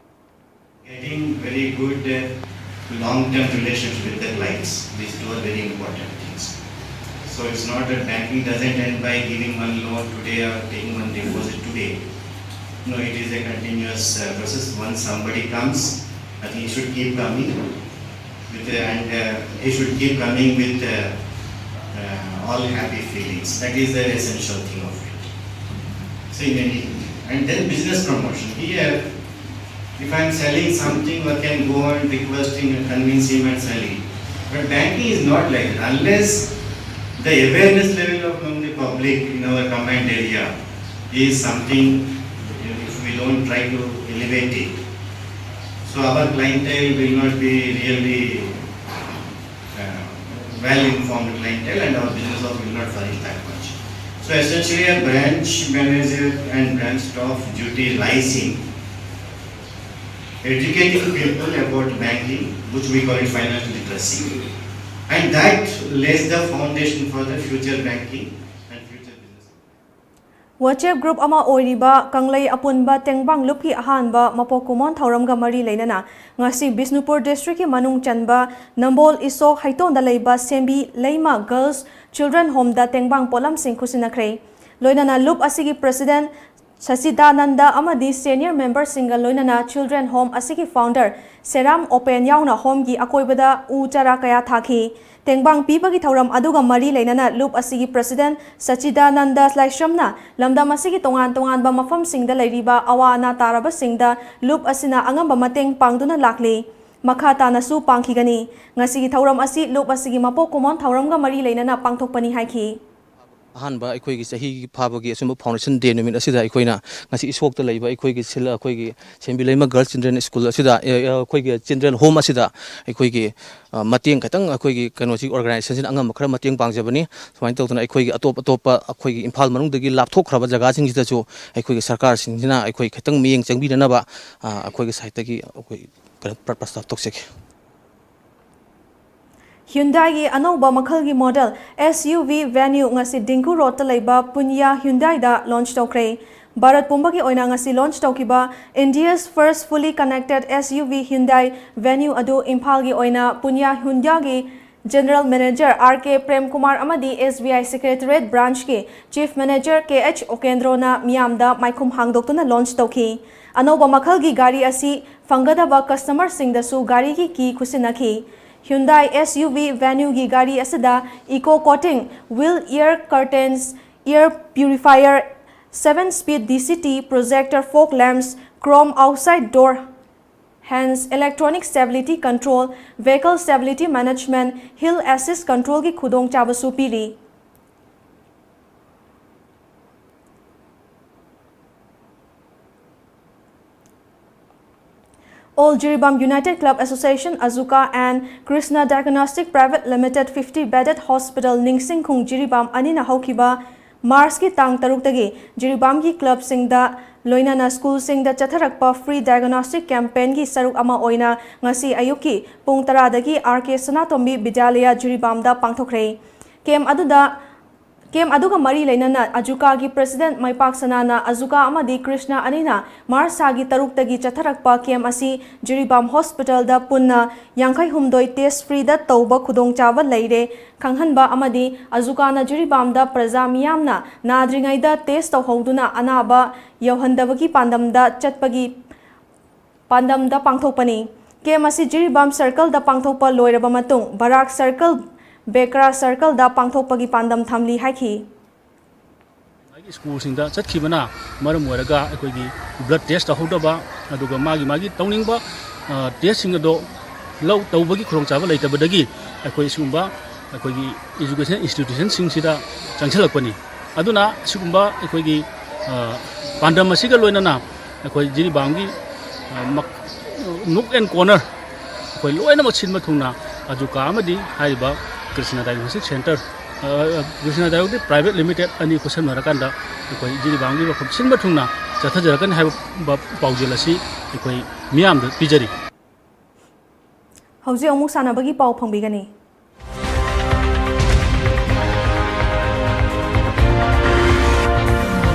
Getting very good uh, long-term relations with the clients. These two are very important things. So it's not that banking doesn't end by giving one loan today or taking one deposit today. No, it is a continuous uh, process. Once somebody comes, I think he should keep coming with uh, and uh, he should keep coming with uh, uh, all happy feelings. That is the essential thing of it. So in any and then business promotion. Here, if I am selling something, I can go and request him and convince him and sell it. But banking is not like that. Unless the awareness level of among the public in our command area is something, if we don't try to elevate it, so our clientele will not be really uh, well-informed clientele and our business also will not flourish that much. So essentially a branch manager and branch staff duty lies in educating people about banking, which we call it financial literacy. And that lays the foundation for the future banking and future business. WhatsApp group ꯑꯃ ꯑꯣꯏꯔꯤꯕ ꯀꯪꯂꯩ ꯑꯄꯨꯟꯕ ꯇꯦꯡꯕꯥꯡ ꯂꯨꯞꯀꯤ ꯑꯍꯥꯟꯕ ꯃꯄꯣꯛ ꯀꯨꯝꯑꯣꯟ ꯊꯧꯔꯝꯒ ꯃꯔꯤ ꯂꯩꯅꯅ ꯉꯁꯤ ꯕꯤꯁꯅꯨꯄꯨꯔ districtꯀꯤ ꯃꯅꯨꯡ ꯆꯟꯕ ꯅꯝꯕꯣꯜ ꯏꯁꯣꯛ ꯍꯩꯇꯣꯟꯗ ꯂꯩꯕ ꯁꯦꯝꯕꯤ ꯂꯩꯃ Girls Children Homeꯗ ꯇꯦꯡꯕꯥꯡ ꯄꯣꯠꯂꯝꯁꯤꯡ ꯈꯨꯠꯁꯤꯟꯅꯈ꯭ꯔꯦ꯫ ꯂꯣꯏꯅꯅ ꯂꯨꯞ ꯑꯁꯤꯒꯤ president ꯁꯆꯤꯗꯥꯅꯟꯗ ꯑꯃꯗꯤ senior memberꯁꯤꯡꯒ ꯂꯣꯏꯅꯅ Children Home ꯑꯁꯤꯒꯤ founder ꯁꯦꯔꯥꯝ ꯑꯣꯄꯦꯟ ꯌꯥꯎꯅ homeꯒꯤ ꯑꯀꯣꯏꯕꯗ ꯎ ꯆꯥꯔꯥ ꯀꯌꯥ ꯊꯥꯈꯤ꯫ ꯇꯦꯡꯕꯥꯡ ꯄꯤꯕꯒꯤ ꯊꯧꯔꯝ ꯑꯗꯨꯒ ꯃꯔꯤ ꯂꯩꯅꯅ ꯂꯨꯞ ꯑꯁꯤꯒꯤ president ꯁꯆꯤꯗꯥꯅꯟꯗ ꯂꯥꯏꯁ꯭ꯔꯝꯅ ꯂꯝꯗꯝ ꯑꯁꯤꯒꯤ ꯇꯣꯉꯥꯟ ꯇꯣꯉꯥꯟꯕ ꯃꯐꯝꯁꯤꯡꯗ ꯂꯩꯔꯤꯕ ꯑꯋꯥ ꯑꯅꯥ ꯇꯥꯔꯕꯁꯤꯡꯗ ꯂꯨꯞ ꯑꯁꯤꯅ ꯑꯉꯝꯕ ꯃꯇꯦꯡ ꯄꯥꯡꯗꯨꯅ ꯂꯥꯛꯂꯤ꯫ ꯃꯈꯥ ꯇꯥꯅꯁꯨ ꯄꯥꯡꯈꯤꯒꯅꯤ꯫ ꯉꯁꯤꯒꯤ ꯊꯧꯔꯝ ꯑꯁꯤ ꯂꯨꯞ ꯑꯁꯤꯒꯤ ꯃꯄꯣꯛ ꯀꯨꯝꯑꯣꯟ ꯊꯧꯔꯝꯒ ꯃꯔꯤ ꯂꯩꯅꯅ ꯄꯥꯡꯊꯣꯛꯄꯅꯤ ꯍꯥꯏꯈꯤ꯫ ꯑꯍꯥꯟꯕ ꯑꯩꯈꯣꯏꯒꯤ ꯆꯍꯤ ꯐꯥꯕꯒꯤ ꯑꯁꯨꯝꯕ foundation day ꯅꯨꯃꯤꯠ ꯑꯁꯤꯗ ꯑꯩꯈꯣꯏꯅ ꯉꯁꯤ ꯏꯁꯣꯛꯇ ꯂꯩꯕ ꯑꯩꯈꯣꯏꯒꯤ ꯁꯤꯜ-, ꯑꯩꯈꯣꯏꯒꯤ ꯁꯦꯝꯕꯤꯂꯩꯃ Girls Children School ꯑꯁꯤꯗ, ꯑꯦ, ꯑꯩꯈꯣꯏꯒꯤ children home ꯑꯁꯤꯗ ꯑꯩꯈꯣꯏꯒꯤ, ꯑ, ꯃꯇꯦꯡ ꯈꯤꯇꯪ ꯑꯩꯈꯣꯏꯒꯤ ꯀꯩꯅꯣꯁꯤ organizationꯁꯤꯅ ꯑꯉꯝꯕ ꯈꯔ ꯃꯇꯦꯡ ꯄꯥꯡꯖꯕꯅꯤ꯫ ꯁꯨꯃꯥꯏꯅ ꯇꯧꯗꯅ ꯑꯩꯈꯣꯏꯒꯤ ꯑꯇꯣꯞ ꯑꯇꯣꯞꯄ ꯑꯩꯈꯣꯏꯒꯤ ꯏꯝꯐꯥꯜ ꯃꯅꯨꯡꯗꯒꯤ ꯂꯥꯞꯊꯣꯛꯈ꯭ꯔꯕ ꯖꯒꯥꯁꯤꯡꯁꯤꯗꯁꯨ ꯑꯩꯈꯣꯏꯒꯤ ꯁꯔꯀꯥꯔꯁꯤꯡꯁꯤꯅ ꯑꯩꯈꯣꯏ ꯈꯤꯇꯪ ꯃꯤꯠꯌꯦꯡ ꯆꯪꯕꯤꯅꯅꯕ, ꯑ, ꯑꯩꯈꯣꯏꯒꯤ sideꯇꯒꯤ ꯑꯩꯈꯣꯏ ꯀꯩꯅꯣ ꯄ꯭ꯔ-, ꯄ꯭ꯔꯁꯇꯥꯕ ꯇꯧꯖꯒꯦ꯫ Hyundaiꯒꯤ ꯑꯅꯧꯕ ꯃꯈꯜꯒꯤ model S U V Venue ꯉꯁꯤ ꯗꯤꯡꯒꯨ ꯔꯣꯗꯇ ꯂꯩꯕ ꯄꯨꯟꯌꯥ Hyundaiꯗ launch ꯇꯧꯈ꯭ꯔꯦ꯫ ꯚꯥꯔꯠ ꯄꯨꯝꯕꯒꯤ ꯑꯣꯏꯅ ꯉꯁꯤ launch ꯇꯧꯈꯤꯕ India's first fully connected S U V Hyundai Venue ꯑꯗꯨ ꯏꯝꯐꯥꯜꯒꯤ ꯑꯣꯏꯅ ꯄꯨꯟꯌꯥ Hyundaiꯒꯤ General Manager R K Prem Kumar ꯑꯃꯗꯤ S B I Secretariat Branchꯀꯤ Chief Manager K H ꯑꯣꯀꯦꯟꯗ꯭ꯔꯣꯅ ꯃꯤꯌꯥꯝꯗ ꯃꯥꯏꯈꯨꯝ ꯍꯥꯡꯗꯣꯛꯇꯨꯅ launch ꯇꯧꯈꯤ꯫ ꯑꯅꯧꯕ ꯃꯈꯜꯒꯤ ꯒꯥꯔꯤ ꯑꯁꯤ ꯐꯪꯒꯗꯕ customerꯁꯤꯡꯗꯁꯨ ꯒꯥꯔꯤꯒꯤ key ꯈꯨꯠꯁꯤꯟꯅꯈꯤ꯫ Hyundai S U V Venueꯒꯤ ꯒꯥꯔꯤ ꯑꯁꯤꯗ eco coating, wheel air curtains, air purifier, seven speed D C T, projector fog lamps, chrome outside door henge, electronic stability control, vehicle stability management, hill assist controlꯒꯤ ꯈꯨꯗꯣꯡꯆꯥꯕꯁꯨ ꯄꯤꯔꯤ꯫ All Jiribam United Club Association, AJUCA and Krishna Diagnostic Private Limited fifty bedded hospital ꯅꯤꯡꯁꯤꯡꯈꯨꯡ Jiribam ꯑꯅꯤꯅ ꯍꯧꯈꯤꯕ Marchꯀꯤ ꯇꯥꯡ ꯇꯔꯨꯛꯇꯒꯤ ꯖꯤꯔꯤꯕꯥꯝꯒꯤ clubꯁꯤꯡꯗ ꯂꯣꯏꯅꯅ schoolꯁꯤꯡꯗ ꯆꯠꯊꯔꯛꯄ free diagnostic campaignꯒꯤ ꯁꯔꯨꯛ ꯑꯃ ꯑꯣꯏꯅ ꯉꯁꯤ ꯑꯌꯨꯛꯀꯤ ꯄꯨꯡ ꯇꯔꯥꯗꯒꯤ R K ꯁꯅꯥꯇꯣꯝꯕꯤ ꯕꯤꯗ꯭ꯌꯥꯂꯌꯥ ꯖꯤꯔꯤꯕꯥꯝꯗ ꯄꯥꯡꯊꯣꯛꯈ꯭ꯔꯦ꯫ Camp ꯑꯗꯨꯗ Camp ꯑꯗꯨꯒ ꯃꯔꯤ ꯂꯩꯅꯅ AJUCAꯒꯤ President ꯃꯩꯄꯥꯛ ꯁꯅꯥꯅ AJUCA ꯑꯃꯗꯤ ꯀ꯭ꯔꯤꯁꯅ ꯑꯅꯤꯅ March ꯊꯥꯒꯤ ꯇꯔꯨꯛꯇꯒꯤ ꯆꯠꯊꯔꯛꯄ camp ꯑꯁꯤ ꯖꯤꯔꯤꯕꯥꯝ hospitalꯗ ꯄꯨꯟꯅ ꯌꯥꯡꯈꯩ ꯍꯨꯝꯗꯣꯏ test freeꯗ ꯇꯧꯕ ꯈꯨꯗꯣꯡꯆꯥꯕ ꯂꯩꯔꯦ ꯈꯪꯍꯟꯕ ꯑꯃꯗꯤ AJUCAꯅ ꯖꯤꯔꯤꯕꯥꯝꯗ ꯄ꯭ꯔꯖꯥ ꯃꯤꯌꯥꯝꯅ ꯅꯥꯗ꯭ꯔꯤꯉꯩꯗ test ꯇꯧꯍꯧꯗꯨꯅ ꯑꯅꯥꯕ ꯌꯧꯍꯟꯗꯕꯒꯤ ꯄꯥꯟꯗꯝꯗ ꯆꯠꯄꯒꯤ ꯄꯥꯟꯗꯝꯗ ꯄꯥꯡꯊꯣꯛꯄꯅꯤ꯫ Camp ꯑꯁꯤ ꯖꯤꯔꯤꯕꯥꯝ circleꯗ ꯄꯥꯡꯊꯣꯛꯄ ꯂꯣꯏꯔꯕ ꯃꯇꯨꯡ ꯕꯔꯥꯛ circle, ꯕꯦꯀ꯭ꯔꯥ circleꯗ ꯄꯥꯡꯊꯣꯛꯄꯒꯤ ꯄꯥꯟꯗꯝ ꯊꯝꯂꯤ ꯍꯥꯏꯈꯤ꯫ ꯃꯥꯒꯤ schoolꯁꯤꯡꯗ ꯆꯠꯈꯤꯕꯅ ꯃꯔꯝ ꯑꯣꯏꯔꯒ ꯑꯩꯈꯣꯏꯒꯤ blood test ꯇꯧꯍꯧꯗꯕ, ꯑꯗꯨꯒ ꯃꯥꯒꯤ ꯃꯥꯒꯤ ꯇꯧꯅꯤꯡꯕ, ꯑ, testꯁꯤꯡ ꯑꯗꯣ ꯂꯧ ꯇꯧꯕꯒꯤ ꯈꯨꯗꯣꯡꯆꯥꯕ ꯂꯩꯇꯕꯗꯒꯤ ꯑꯩꯈꯣꯏ ꯁꯤꯒꯨꯝꯕ ꯑꯩꯈꯣꯏꯒꯤ education institutionꯁꯤꯡꯁꯤꯗ ꯆꯪꯁꯤꯜꯂꯛꯄꯅꯤ꯫ ꯑꯗꯨꯅ ꯑꯁꯤꯒꯨꯝꯕ ꯑꯩꯈꯣꯏꯒꯤ, ꯑ, ꯄꯥꯟꯗꯝ ꯑꯁꯤꯒ ꯂꯣꯏꯅꯅ ꯑꯩꯈꯣꯏ ꯖꯤꯔꯤꯕꯥꯝꯒꯤ, ꯑ, ꯃꯛ-, nook and corner ꯑꯩꯈꯣꯏ ꯂꯣꯏꯅꯃꯛ ꯁꯤꯟꯕ ꯊꯨꯡꯅ ꯑꯖꯨꯀꯥ ꯑꯃꯗꯤ ꯍꯥꯏꯔꯤꯕ ꯀ꯭ꯔꯤꯁꯅ Diagnostic Centre, ꯑ, ꯀ꯭ꯔꯤꯁꯅ Diagnostic Private Limited ꯑꯅꯤ ꯈꯨꯠꯁꯝꯅꯔꯀꯥꯟꯗ ꯑꯩꯈꯣꯏ ꯖꯤꯔꯤꯕꯥꯝꯒꯤ ꯃꯐꯝ ꯁꯤꯟꯕ ꯊꯨꯡꯅ ꯆꯠꯊꯖꯔꯛꯀꯅꯤ ꯍꯥꯏꯕ ꯄꯥꯎꯖꯦꯜ ꯑꯁꯤ ꯑꯩꯈꯣꯏ ꯃꯤꯌꯥꯝꯗ ꯄꯤꯖꯔꯤ꯫ ꯍꯧꯖꯤꯛ ꯑꯃꯨꯛ ꯁꯥꯟꯅꯕꯒꯤ ꯄꯥꯎ ꯐꯪꯕꯤꯒꯅꯤ꯫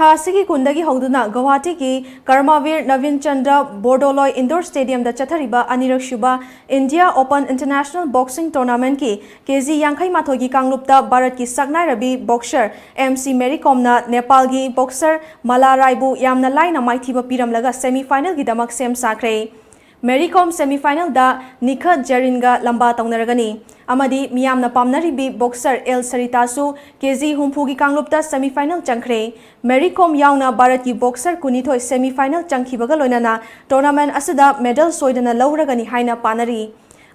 ꯊꯥ ꯑꯁꯤꯒꯤ ꯀꯨꯟꯗꯒꯤ ꯍꯧꯗꯨꯅ ꯒꯧꯍꯥꯇꯤꯒꯤ ꯀꯔꯃꯕꯤꯔ ꯅꯕꯤꯟ ꯆꯟꯗ꯭ꯔ ꯕꯣꯔꯗꯣꯂꯣꯏ ꯏꯟꯗꯣꯔ ꯁ꯭ꯇꯦꯗꯤꯌꯝꯗ ꯆꯠꯊꯔꯤꯕ ꯑꯅꯤꯔꯛꯁꯨꯕ ꯏꯟꯗꯤꯌꯥ ꯑꯣꯄꯟ ꯏꯟꯇꯔꯅꯦꯁꯅꯦꯜ ꯕꯣꯛꯁꯤꯡ ꯇꯣꯔꯅꯥꯃꯦꯟꯠꯀꯤ ꯀꯦꯖꯤ ꯌꯥꯡꯈꯩ ꯃꯥꯊꯣꯏꯒꯤ ꯀꯥꯡꯂꯨꯞꯇ ꯚꯥꯔꯠꯀꯤ ꯁꯛꯅꯥꯏꯔꯕꯤ ꯕꯣꯛꯁꯔ ꯑꯦꯝ ꯁꯤ ꯃꯦꯔꯤ ꯀꯣꯝꯅ ꯅꯦꯄꯥꯜꯒꯤ ꯕꯣꯛꯁꯔ ꯃꯂꯥ ꯔꯥꯏꯕꯨ ꯌꯥꯝꯅ ꯂꯥꯏꯅ ꯃꯥꯏꯊꯤꯕ ꯄꯤꯔꯝꯂꯒ ꯁꯦꯃꯤ ꯐꯥꯏꯅꯦꯜꯒꯤꯗꯃꯛ ꯁꯦꯝ ꯁꯥꯈ꯭ꯔꯦ꯫ ꯃꯦꯔꯤ ꯀꯣꯝ ꯁꯦꯃꯤ ꯐꯥꯏꯅꯦꯜꯗ ꯅꯤꯈꯠ ꯖꯦꯔꯤꯟꯒ ꯂꯝꯕꯥ ꯇꯧꯅꯔꯒꯅꯤ꯫ ꯑꯃꯗꯤ ꯃꯤꯌꯥꯝꯅ ꯄꯥꯝꯅꯔꯤꯕꯤ ꯕꯣꯛꯁꯔ ꯑꯦꯜ ꯁꯔꯤꯇꯥꯁꯨ ꯀꯦꯖꯤ ꯍꯨꯝꯐꯨꯒꯤ ꯀꯥꯡꯂꯨꯞꯇ ꯁꯦꯃꯤ ꯐꯥꯏꯅꯦꯜ ꯆꯪꯈ꯭ꯔꯦ꯫ ꯃꯦꯔꯤ ꯀꯣꯝ ꯌꯥꯎꯅ ꯚꯥꯔꯠꯀꯤ ꯕꯣꯛꯁꯔ ꯀꯨꯟꯅꯤꯊꯣꯏ ꯁꯦꯃꯤ ꯐꯥꯏꯅꯦꯜ ꯆꯪꯈꯤꯕꯒ ꯂꯣꯏꯅꯅ ꯇꯣꯔꯅꯥꯃꯦꯟꯠ ꯑꯁꯤꯗ ꯃꯦꯗꯜ ꯁꯣꯏꯗꯅ ꯂꯧꯔꯒꯅꯤ ꯍꯥꯏꯅ ꯄꯥꯅꯔꯤ꯫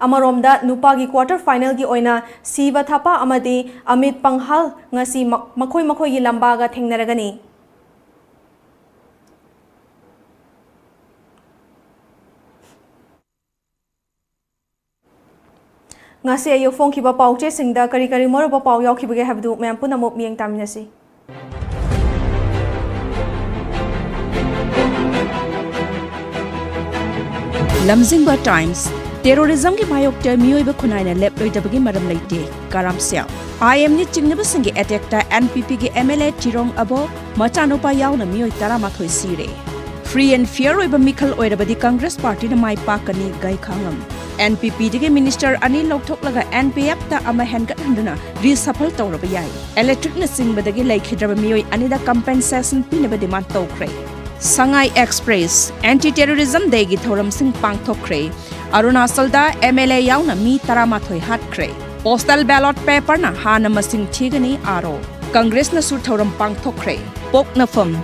ꯑꯃꯔꯣꯝꯗ ꯅꯨꯄꯥꯒꯤ ꯀ꯭ꯋꯥꯇꯔ ꯐꯥꯏꯅꯦꯜꯒꯤ ꯑꯣꯏꯅ ꯁꯤꯕ ꯊꯥꯄꯥ ꯑꯃꯗꯤ ꯑꯃꯤꯠ ꯄꯪꯍꯥꯜ ꯉꯁꯤ ꯃ-, ꯃꯈꯣꯏ ꯃꯈꯣꯏꯒꯤ ꯂꯝꯕꯥꯒ ꯊꯦꯡꯅꯔꯒꯅꯤ꯫ ꯉꯁꯤ ꯑꯌꯨꯛ ꯐꯣꯡꯈꯤꯕ ꯄꯥꯎꯆꯦꯁꯤꯡꯗ ꯀꯔꯤ ꯀꯔꯤ ꯃꯔꯨꯑꯣꯏꯕ ꯄꯥꯎ ꯌꯥꯎꯈꯤꯕꯒꯦ ꯍꯥꯏꯕꯗꯨ ꯃꯌꯥꯝ ꯄꯨꯝꯅꯃꯛ ꯃꯤꯠꯌꯦꯡ ꯇꯥꯃꯤꯟꯅꯁꯤ꯫ ꯂꯝꯖꯤꯡꯕ ꯇꯥꯏꯝꯁ, ꯇꯦꯔꯣꯔꯤꯖꯝꯒꯤ ꯃꯥꯌꯣꯛꯇ ꯃꯤꯑꯣꯏꯕ ꯈꯨꯟꯅꯥꯏꯅ ꯂꯦꯞꯂꯣꯏꯗꯕꯒꯤ ꯃꯔꯝ ꯂꯩꯇꯦ, ꯀꯔꯥꯝ ꯁꯦꯜ꯫ ꯑꯥꯏ ꯑꯦꯝꯅ ꯆꯤꯡꯅꯕꯁꯤꯡꯒꯤ ꯑꯦꯇꯦꯛꯇ ꯑꯦꯟ ꯄꯤ ꯄꯤꯒꯤ ꯑꯦꯝ ꯑꯦꯜ ꯑꯦ ꯇꯤꯔꯣꯡ ꯑꯕꯣ ꯃꯆꯥꯅꯨꯄꯥ ꯌꯥꯎꯅ ꯃꯤꯑꯣꯏ ꯇꯔꯥꯃꯥꯊꯣꯏ ꯁꯤꯔꯦ꯫ Free and fair ꯑꯣꯏꯕ ꯃꯤꯈꯜ ꯑꯣꯏꯔꯕꯗꯤ ꯀꯪꯒ꯭ꯔꯦꯁ ꯄꯥꯔꯇꯤꯅ ꯃꯥꯏ ꯄꯥꯛꯀꯅꯤ, ꯒꯩꯈꯥꯉꯝ꯫ ꯑꯦꯟ ꯄꯤ ꯄꯤꯗꯒꯤ ꯃꯤꯅꯤꯁꯇꯔ ꯑꯅꯤ ꯂꯧꯊꯣꯛꯂꯒ ꯑꯦꯟ ꯄꯤ ꯑꯦꯐꯇ ꯑꯃ ꯍꯦꯟꯒꯠꯍꯟꯗꯨꯅ ꯔꯤꯁꯐꯜ ꯇꯧꯔꯕ ꯌꯥꯏ꯫ ꯏꯂꯦꯛꯇ꯭ꯔꯤꯛꯅꯆꯤꯡꯕꯗꯒꯤ ꯂꯩꯈꯤꯗ꯭ꯔꯕ ꯃꯤꯑꯣꯏ ꯑꯅꯤꯗ ꯀꯝꯄꯦꯟꯁꯦꯁꯟ ꯄꯤꯅꯕ ꯗꯤꯃꯥꯟ ꯇꯧꯈ꯭ꯔꯦ꯫ ꯁꯉꯥꯏ ꯑꯦꯛꯁꯄ꯭ꯔꯦꯁ, ꯑꯦꯟꯇꯤ ꯇꯦꯔꯣꯔꯤꯖꯝ ꯗꯦꯒꯤ ꯊꯧꯔꯝꯁꯤꯡ ꯄꯥꯡꯊꯣꯛꯈ꯭ꯔꯦ꯫ ꯑꯔꯨꯅꯥꯆꯜꯗ ꯑꯦꯝ ꯑꯦꯜ ꯑꯦ ꯌꯥꯎꯅ ꯃꯤ ꯇꯔꯥꯃꯥꯊꯣꯏ ꯍꯥꯠꯈ꯭ꯔꯦ꯫ ꯄꯣꯁꯇꯦꯜ ꯕꯦꯂꯣꯠ ꯄꯦꯄꯔꯅ ꯍꯥꯟꯅ ꯃꯁꯤꯡ ꯊꯤꯒꯅꯤ, ꯑꯥꯔ ꯑꯣ꯫ ꯀꯪꯒ꯭ꯔꯦꯁꯅꯁꯨ ꯊꯧꯔꯝ ꯄꯥꯡꯊꯣꯛꯈ꯭ꯔꯦ꯫ ꯄꯣꯛꯅꯐꯝ,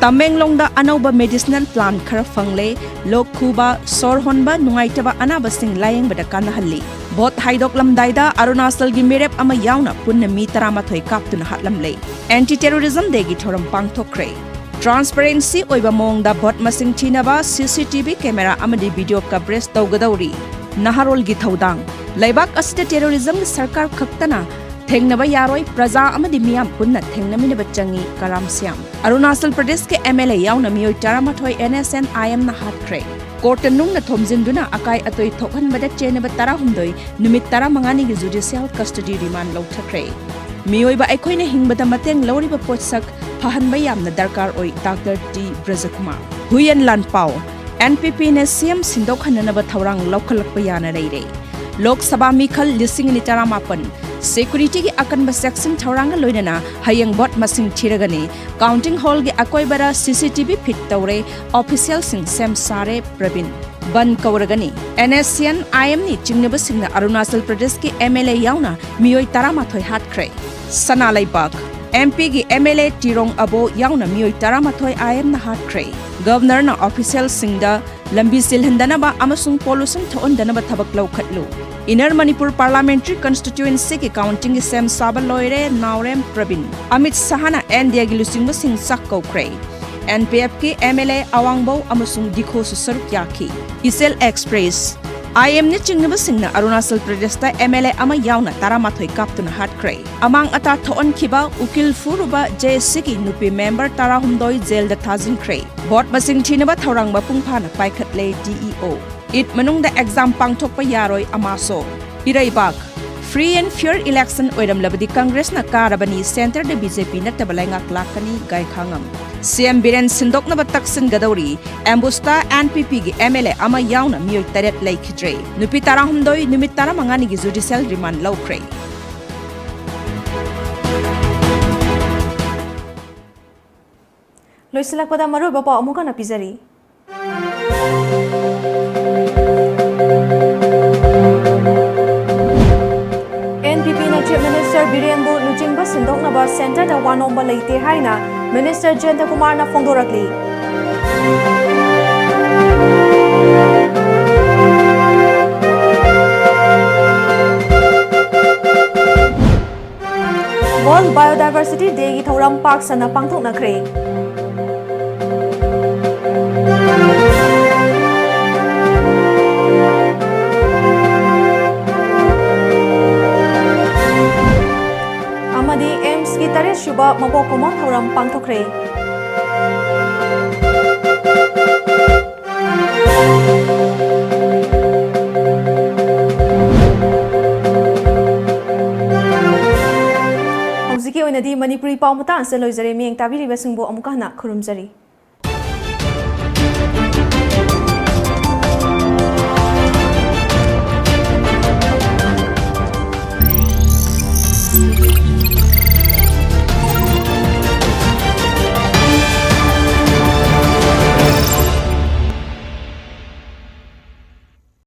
ꯇꯃꯦꯡꯂꯣꯡꯗ ꯑꯅꯧꯕ medicinal plant ꯈꯔ ꯐꯪꯂꯦ꯫ ꯂꯣꯛ ꯈꯨꯕ, ꯁꯣꯔ ꯍꯣꯟꯕ ꯅꯨꯡꯉꯥꯏꯇꯕ ꯑꯅꯥꯕꯁꯤꯡ ꯂꯥꯌꯦꯡꯕꯗ ꯀꯥꯟꯅꯍꯜꯂꯤ꯫ ꯚꯣꯠ ꯍꯥꯏꯗꯣꯛꯂꯝꯗꯥꯏꯗ ꯑꯔꯨꯅꯥꯆꯜꯒꯤ ꯃꯤꯔꯦꯞ ꯑꯃ ꯌꯥꯎꯅ ꯄꯨꯟꯅ ꯃꯤ ꯇꯔꯥꯃꯥꯊꯣꯏ ꯀꯥꯞꯇꯨꯅ ꯍꯥꯠꯂꯝꯂꯦ꯫ Anti Terrorism Dayꯒꯤ ꯊꯧꯔꯝ ꯄꯥꯡꯊꯣꯛꯈ꯭ꯔꯦ꯫ Transparency ꯑꯣꯏꯕ ꯃꯑꯣꯡꯗ ꯚꯣꯠ ꯃꯁꯤꯡ ꯊꯤꯅꯕ C C T V camera ꯑꯃꯗꯤ video coverage ꯇꯧꯒꯗꯧꯔꯤ꯫ ꯅꯍꯥꯔꯣꯜꯒꯤ ꯊꯧꯗꯥꯡ꯫ ꯂꯩꯕꯥꯛ ꯑꯁꯤꯗ terrorismꯒꯤ ꯁꯔꯀꯥꯔ ꯈꯛꯇꯅ ꯊꯦꯡꯅꯕ ꯌꯥꯔꯣꯏ, ꯄ꯭ꯔꯖꯥ ꯑꯃꯗꯤ ꯃꯤꯌꯥꯝ ꯄꯨꯟꯅ ꯊꯦꯡꯅꯃꯤꯟꯅꯕ ꯆꯪꯏ, ꯀꯔꯥꯝ ꯁ꯭ꯌꯥꯝ꯫ ꯑꯔꯨꯅꯥꯆꯜ ꯄ꯭ꯔꯗꯦꯁꯀꯤ M L A ꯌꯥꯎꯅ ꯃꯤꯑꯣꯏ ꯇꯔꯥꯃꯥꯊꯣꯏ N S N I Mꯅ ꯍꯥꯠꯈ꯭ꯔꯦ꯫ ꯀꯣꯔꯠꯇ ꯅꯨꯡꯅ ꯊꯣꯝꯖꯤꯟꯗꯨꯅ ꯑꯀꯥꯏ ꯑꯇꯣꯏ ꯊꯣꯛꯍꯟꯕꯗ ꯆꯦꯟꯅꯕ ꯇꯔꯥꯍꯨꯝꯗꯣꯏ ꯅꯨꯃꯤꯠ ꯇꯔꯥꯃꯉꯥꯅꯤꯒꯤ judicial custody remand ꯂꯧꯊꯈ꯭ꯔꯦ꯫ ꯃꯤꯑꯣꯏꯕ ꯑꯩꯈꯣꯏꯅ ꯍꯤꯡꯕꯗ ꯃꯇꯦꯡ ꯂꯧꯔꯤꯕ ꯄꯣꯠꯁꯛ ꯐꯍꯟꯕ ꯌꯥꯝꯅ ꯗꯔꯀꯥꯔ ꯑꯣꯏ, ꯗꯥꯛꯇꯔ ꯇꯤ ꯕ꯭ꯔꯖꯀꯨꯃꯥꯔ꯫ ꯍꯨꯏꯌꯦꯟ ꯂꯥꯟꯄꯥꯎ꯫ N P Pꯅ C M ꯁꯤꯟꯗꯣꯛꯍꯟꯅꯅꯕ ꯊꯧꯔꯥꯡ ꯂꯧꯈꯠꯂꯛꯄ ꯌꯥꯅ ꯂꯩꯔꯦ꯫ ꯂꯣꯛ ꯁꯚꯥ ꯃꯤꯈꯜ ꯂꯤꯁꯤꯡ ꯑꯅꯤ ꯇꯔꯥꯃꯥꯄꯟ꯫ Securityꯒꯤ ꯑꯀꯟꯕ ꯆꯦꯛꯁꯤꯟ ꯊꯧꯔꯥꯡꯒ ꯂꯣꯏꯅꯅ ꯍꯌꯦꯡ ꯚꯣꯠ ꯃꯁꯤꯡ ꯊꯤꯔꯒꯅꯤ꯫ Counting hallꯒꯤ ꯑꯀꯣꯏꯕꯗ C C T V fit ꯇꯧꯔꯦ꯫ Officialꯁꯤꯡ ꯁꯦꯝ ꯁꯥꯔꯦ꯫ ꯄ꯭ꯔꯕꯤꯟ꯫ ꯕꯟ ꯀꯧꯔꯒꯅꯤ꯫ N S N I Mꯅꯤ ꯆꯤꯡꯅꯕꯁꯤꯡꯅ Arunachal ꯄ꯭ꯔꯗꯦꯁꯀꯤ M L A ꯌꯥꯎꯅ ꯃꯤꯑꯣꯏ ꯇꯔꯥꯃꯥꯊꯣꯏ ꯍꯥꯠꯈ꯭ꯔꯦ꯫ ꯁꯅꯥ ꯂꯩꯕꯥꯛ꯫ M Pꯒꯤ M L A ꯇꯤꯔꯣꯡ ꯑꯕꯣ ꯌꯥꯎꯅ ꯃꯤꯑꯣꯏ ꯇꯔꯥꯃꯥꯊꯣꯏ I Mꯅ ꯍꯥꯠꯈ꯭ꯔꯦ꯫ Governorꯅ officialꯁꯤꯡꯗ ꯂꯝꯕꯤ ꯆꯦꯜꯍꯟꯗꯅꯕ ꯑꯃꯁꯨꯡ pollution ꯊꯣꯛꯍꯟꯗꯅꯕ ꯊꯕꯛ ꯂꯧꯈꯠꯂꯨ꯫ Inner Manipur Parliamentary Constituencyꯒꯤ countingꯒꯤ ꯁꯦꯝ ꯁꯥꯕ ꯂꯣꯏꯔꯦ, ꯅꯥꯎꯔꯦꯝ ꯄ꯭ꯔꯕꯤꯟ꯫ ꯑꯃꯤꯠ ꯁꯍꯥꯅ N D Aꯒꯤ ꯂꯨꯆꯤꯡꯕꯁꯤꯡ ꯆꯥꯛ ꯀꯧꯈ꯭ꯔꯦ꯫ N P Fꯀꯤ M L A ꯑꯋꯥꯡꯕꯧ ꯑꯃꯁꯨꯡ ꯗꯤꯈꯣꯁꯨ ꯁꯔꯨꯛ ꯌꯥꯈꯤ꯫ ꯏꯆꯦꯜ Express꯫ I M ꯅ ꯆꯤꯡꯅꯕꯁꯤꯡꯅ ꯑꯔꯨꯅꯥꯆꯜ ꯄ꯭ꯔꯗꯦꯁꯇ M L A ꯑꯃ ꯌꯥꯎꯅ ꯇꯔꯥꯃꯥꯊꯣꯏ ꯀꯥꯞꯇꯨꯅ ꯍꯥꯠꯈ꯭ꯔꯦ꯫ ꯑꯃꯥꯡ ꯑꯇꯥ ꯊꯣꯛꯍꯟꯈꯤꯕ ꯎꯀꯤꯜ ꯐꯨꯔꯨꯕ J Cꯒꯤ ꯅꯨꯄꯤ member ꯇꯔꯥꯍꯨꯝꯗꯣꯏ ꯖꯦꯜꯗ ꯊꯥꯖꯤꯟꯈ꯭ꯔꯦ꯫ ꯚꯣꯠ ꯃꯁꯤꯡ ꯊꯤꯅꯕ ꯊꯧꯔꯥꯡ ꯃꯄꯨꯡ ꯐꯥꯅ ꯄꯥꯏꯈꯠꯂꯦ D E O꯫ ꯏꯗ ꯃꯅꯨꯡꯗ exam ꯄꯥꯡꯊꯣꯛꯄ ꯌꯥꯔꯣꯏ ꯑꯃꯥꯁꯣ꯫ ꯏꯔꯩꯕꯥꯛ꯫ Free and fair election ꯑꯣꯏꯔꯝꯂꯕꯗꯤ ꯀꯪꯒ꯭ꯔꯦꯁꯅ ꯀꯥꯔꯕꯅꯤ, centreꯗ B J P ꯅꯠꯇꯕ ꯂꯩꯉꯥꯛ ꯂꯥꯛꯀꯅꯤ, ꯒꯥꯏꯈꯥꯉꯝ꯫ C M Biren ꯁꯤꯟꯗꯣꯛꯅꯕ ꯇꯛꯁꯤꯟꯒꯗꯧꯔꯤ꯫ Ambushꯇ N P Pꯒꯤ M L A ꯑꯃ ꯌꯥꯎꯅ ꯃꯤꯑꯣꯏ ꯇꯔꯦꯠ ꯂꯩꯈꯤꯗ꯭ꯔꯦ꯫ ꯅꯨꯄꯤ ꯇꯔꯥꯍꯨꯝꯗꯣꯏ ꯅꯨꯃꯤꯠ ꯇꯔꯥꯃꯉꯥꯅꯤꯒꯤ judicial remand ꯂꯧꯈ꯭ꯔꯦ꯫ ꯂꯣꯏꯁꯤꯜꯂꯛꯄꯗ ꯃꯔꯨꯑꯣꯏꯕ ꯄꯥꯎ ꯑꯃꯨꯛ ꯍꯟꯅ ꯄꯤꯖꯔꯤ꯫ N P Pꯅ Chief Minister ꯕꯤꯔꯦꯟꯕꯨ ꯂꯨꯆꯤꯡꯕ ꯁꯤꯟꯗꯣꯛꯅꯕ centreꯗ ꯋꯥꯅꯣꯝꯕ ꯂꯩꯇꯦ ꯍꯥꯏꯅ ꯃꯤꯅꯤꯁꯇꯔ ꯖꯌꯟꯇ ꯀꯨꯃꯥꯔꯅ ꯐꯣꯡꯗꯣꯔꯛꯂꯤ꯫ World Biodiversity Day ꯒꯤ ꯊꯧꯔꯝ ꯄꯥꯛ ꯁꯟꯅ ꯄꯥꯡꯊꯣꯛꯅꯈ꯭ꯔꯦ꯫ ꯑꯃꯗꯤ ꯑꯦꯝꯁꯀꯤ ꯇꯔꯦꯠ ꯁꯨꯕ ꯃꯄꯣꯛ ꯀꯨꯝꯑꯣꯟ ꯊꯧꯔꯝ ꯄꯥꯡꯊꯣꯛꯈ꯭ꯔꯦ꯫ ꯍꯧꯖꯤꯛꯀꯤ ꯑꯣꯏꯅꯗꯤ ꯃꯅꯤꯄꯨꯔꯤ ꯄꯥꯎ ꯃꯇꯥꯡ ꯑꯁꯤꯗ ꯂꯣꯏꯖꯔꯦ꯫ ꯃꯤꯠꯌꯦꯡ ꯇꯥꯕꯤꯔꯤꯕꯁꯤꯡꯕꯨ ꯑꯃꯨꯛꯀ ꯍꯟꯅ ꯈꯨꯔꯨꯝꯖꯔꯤ꯫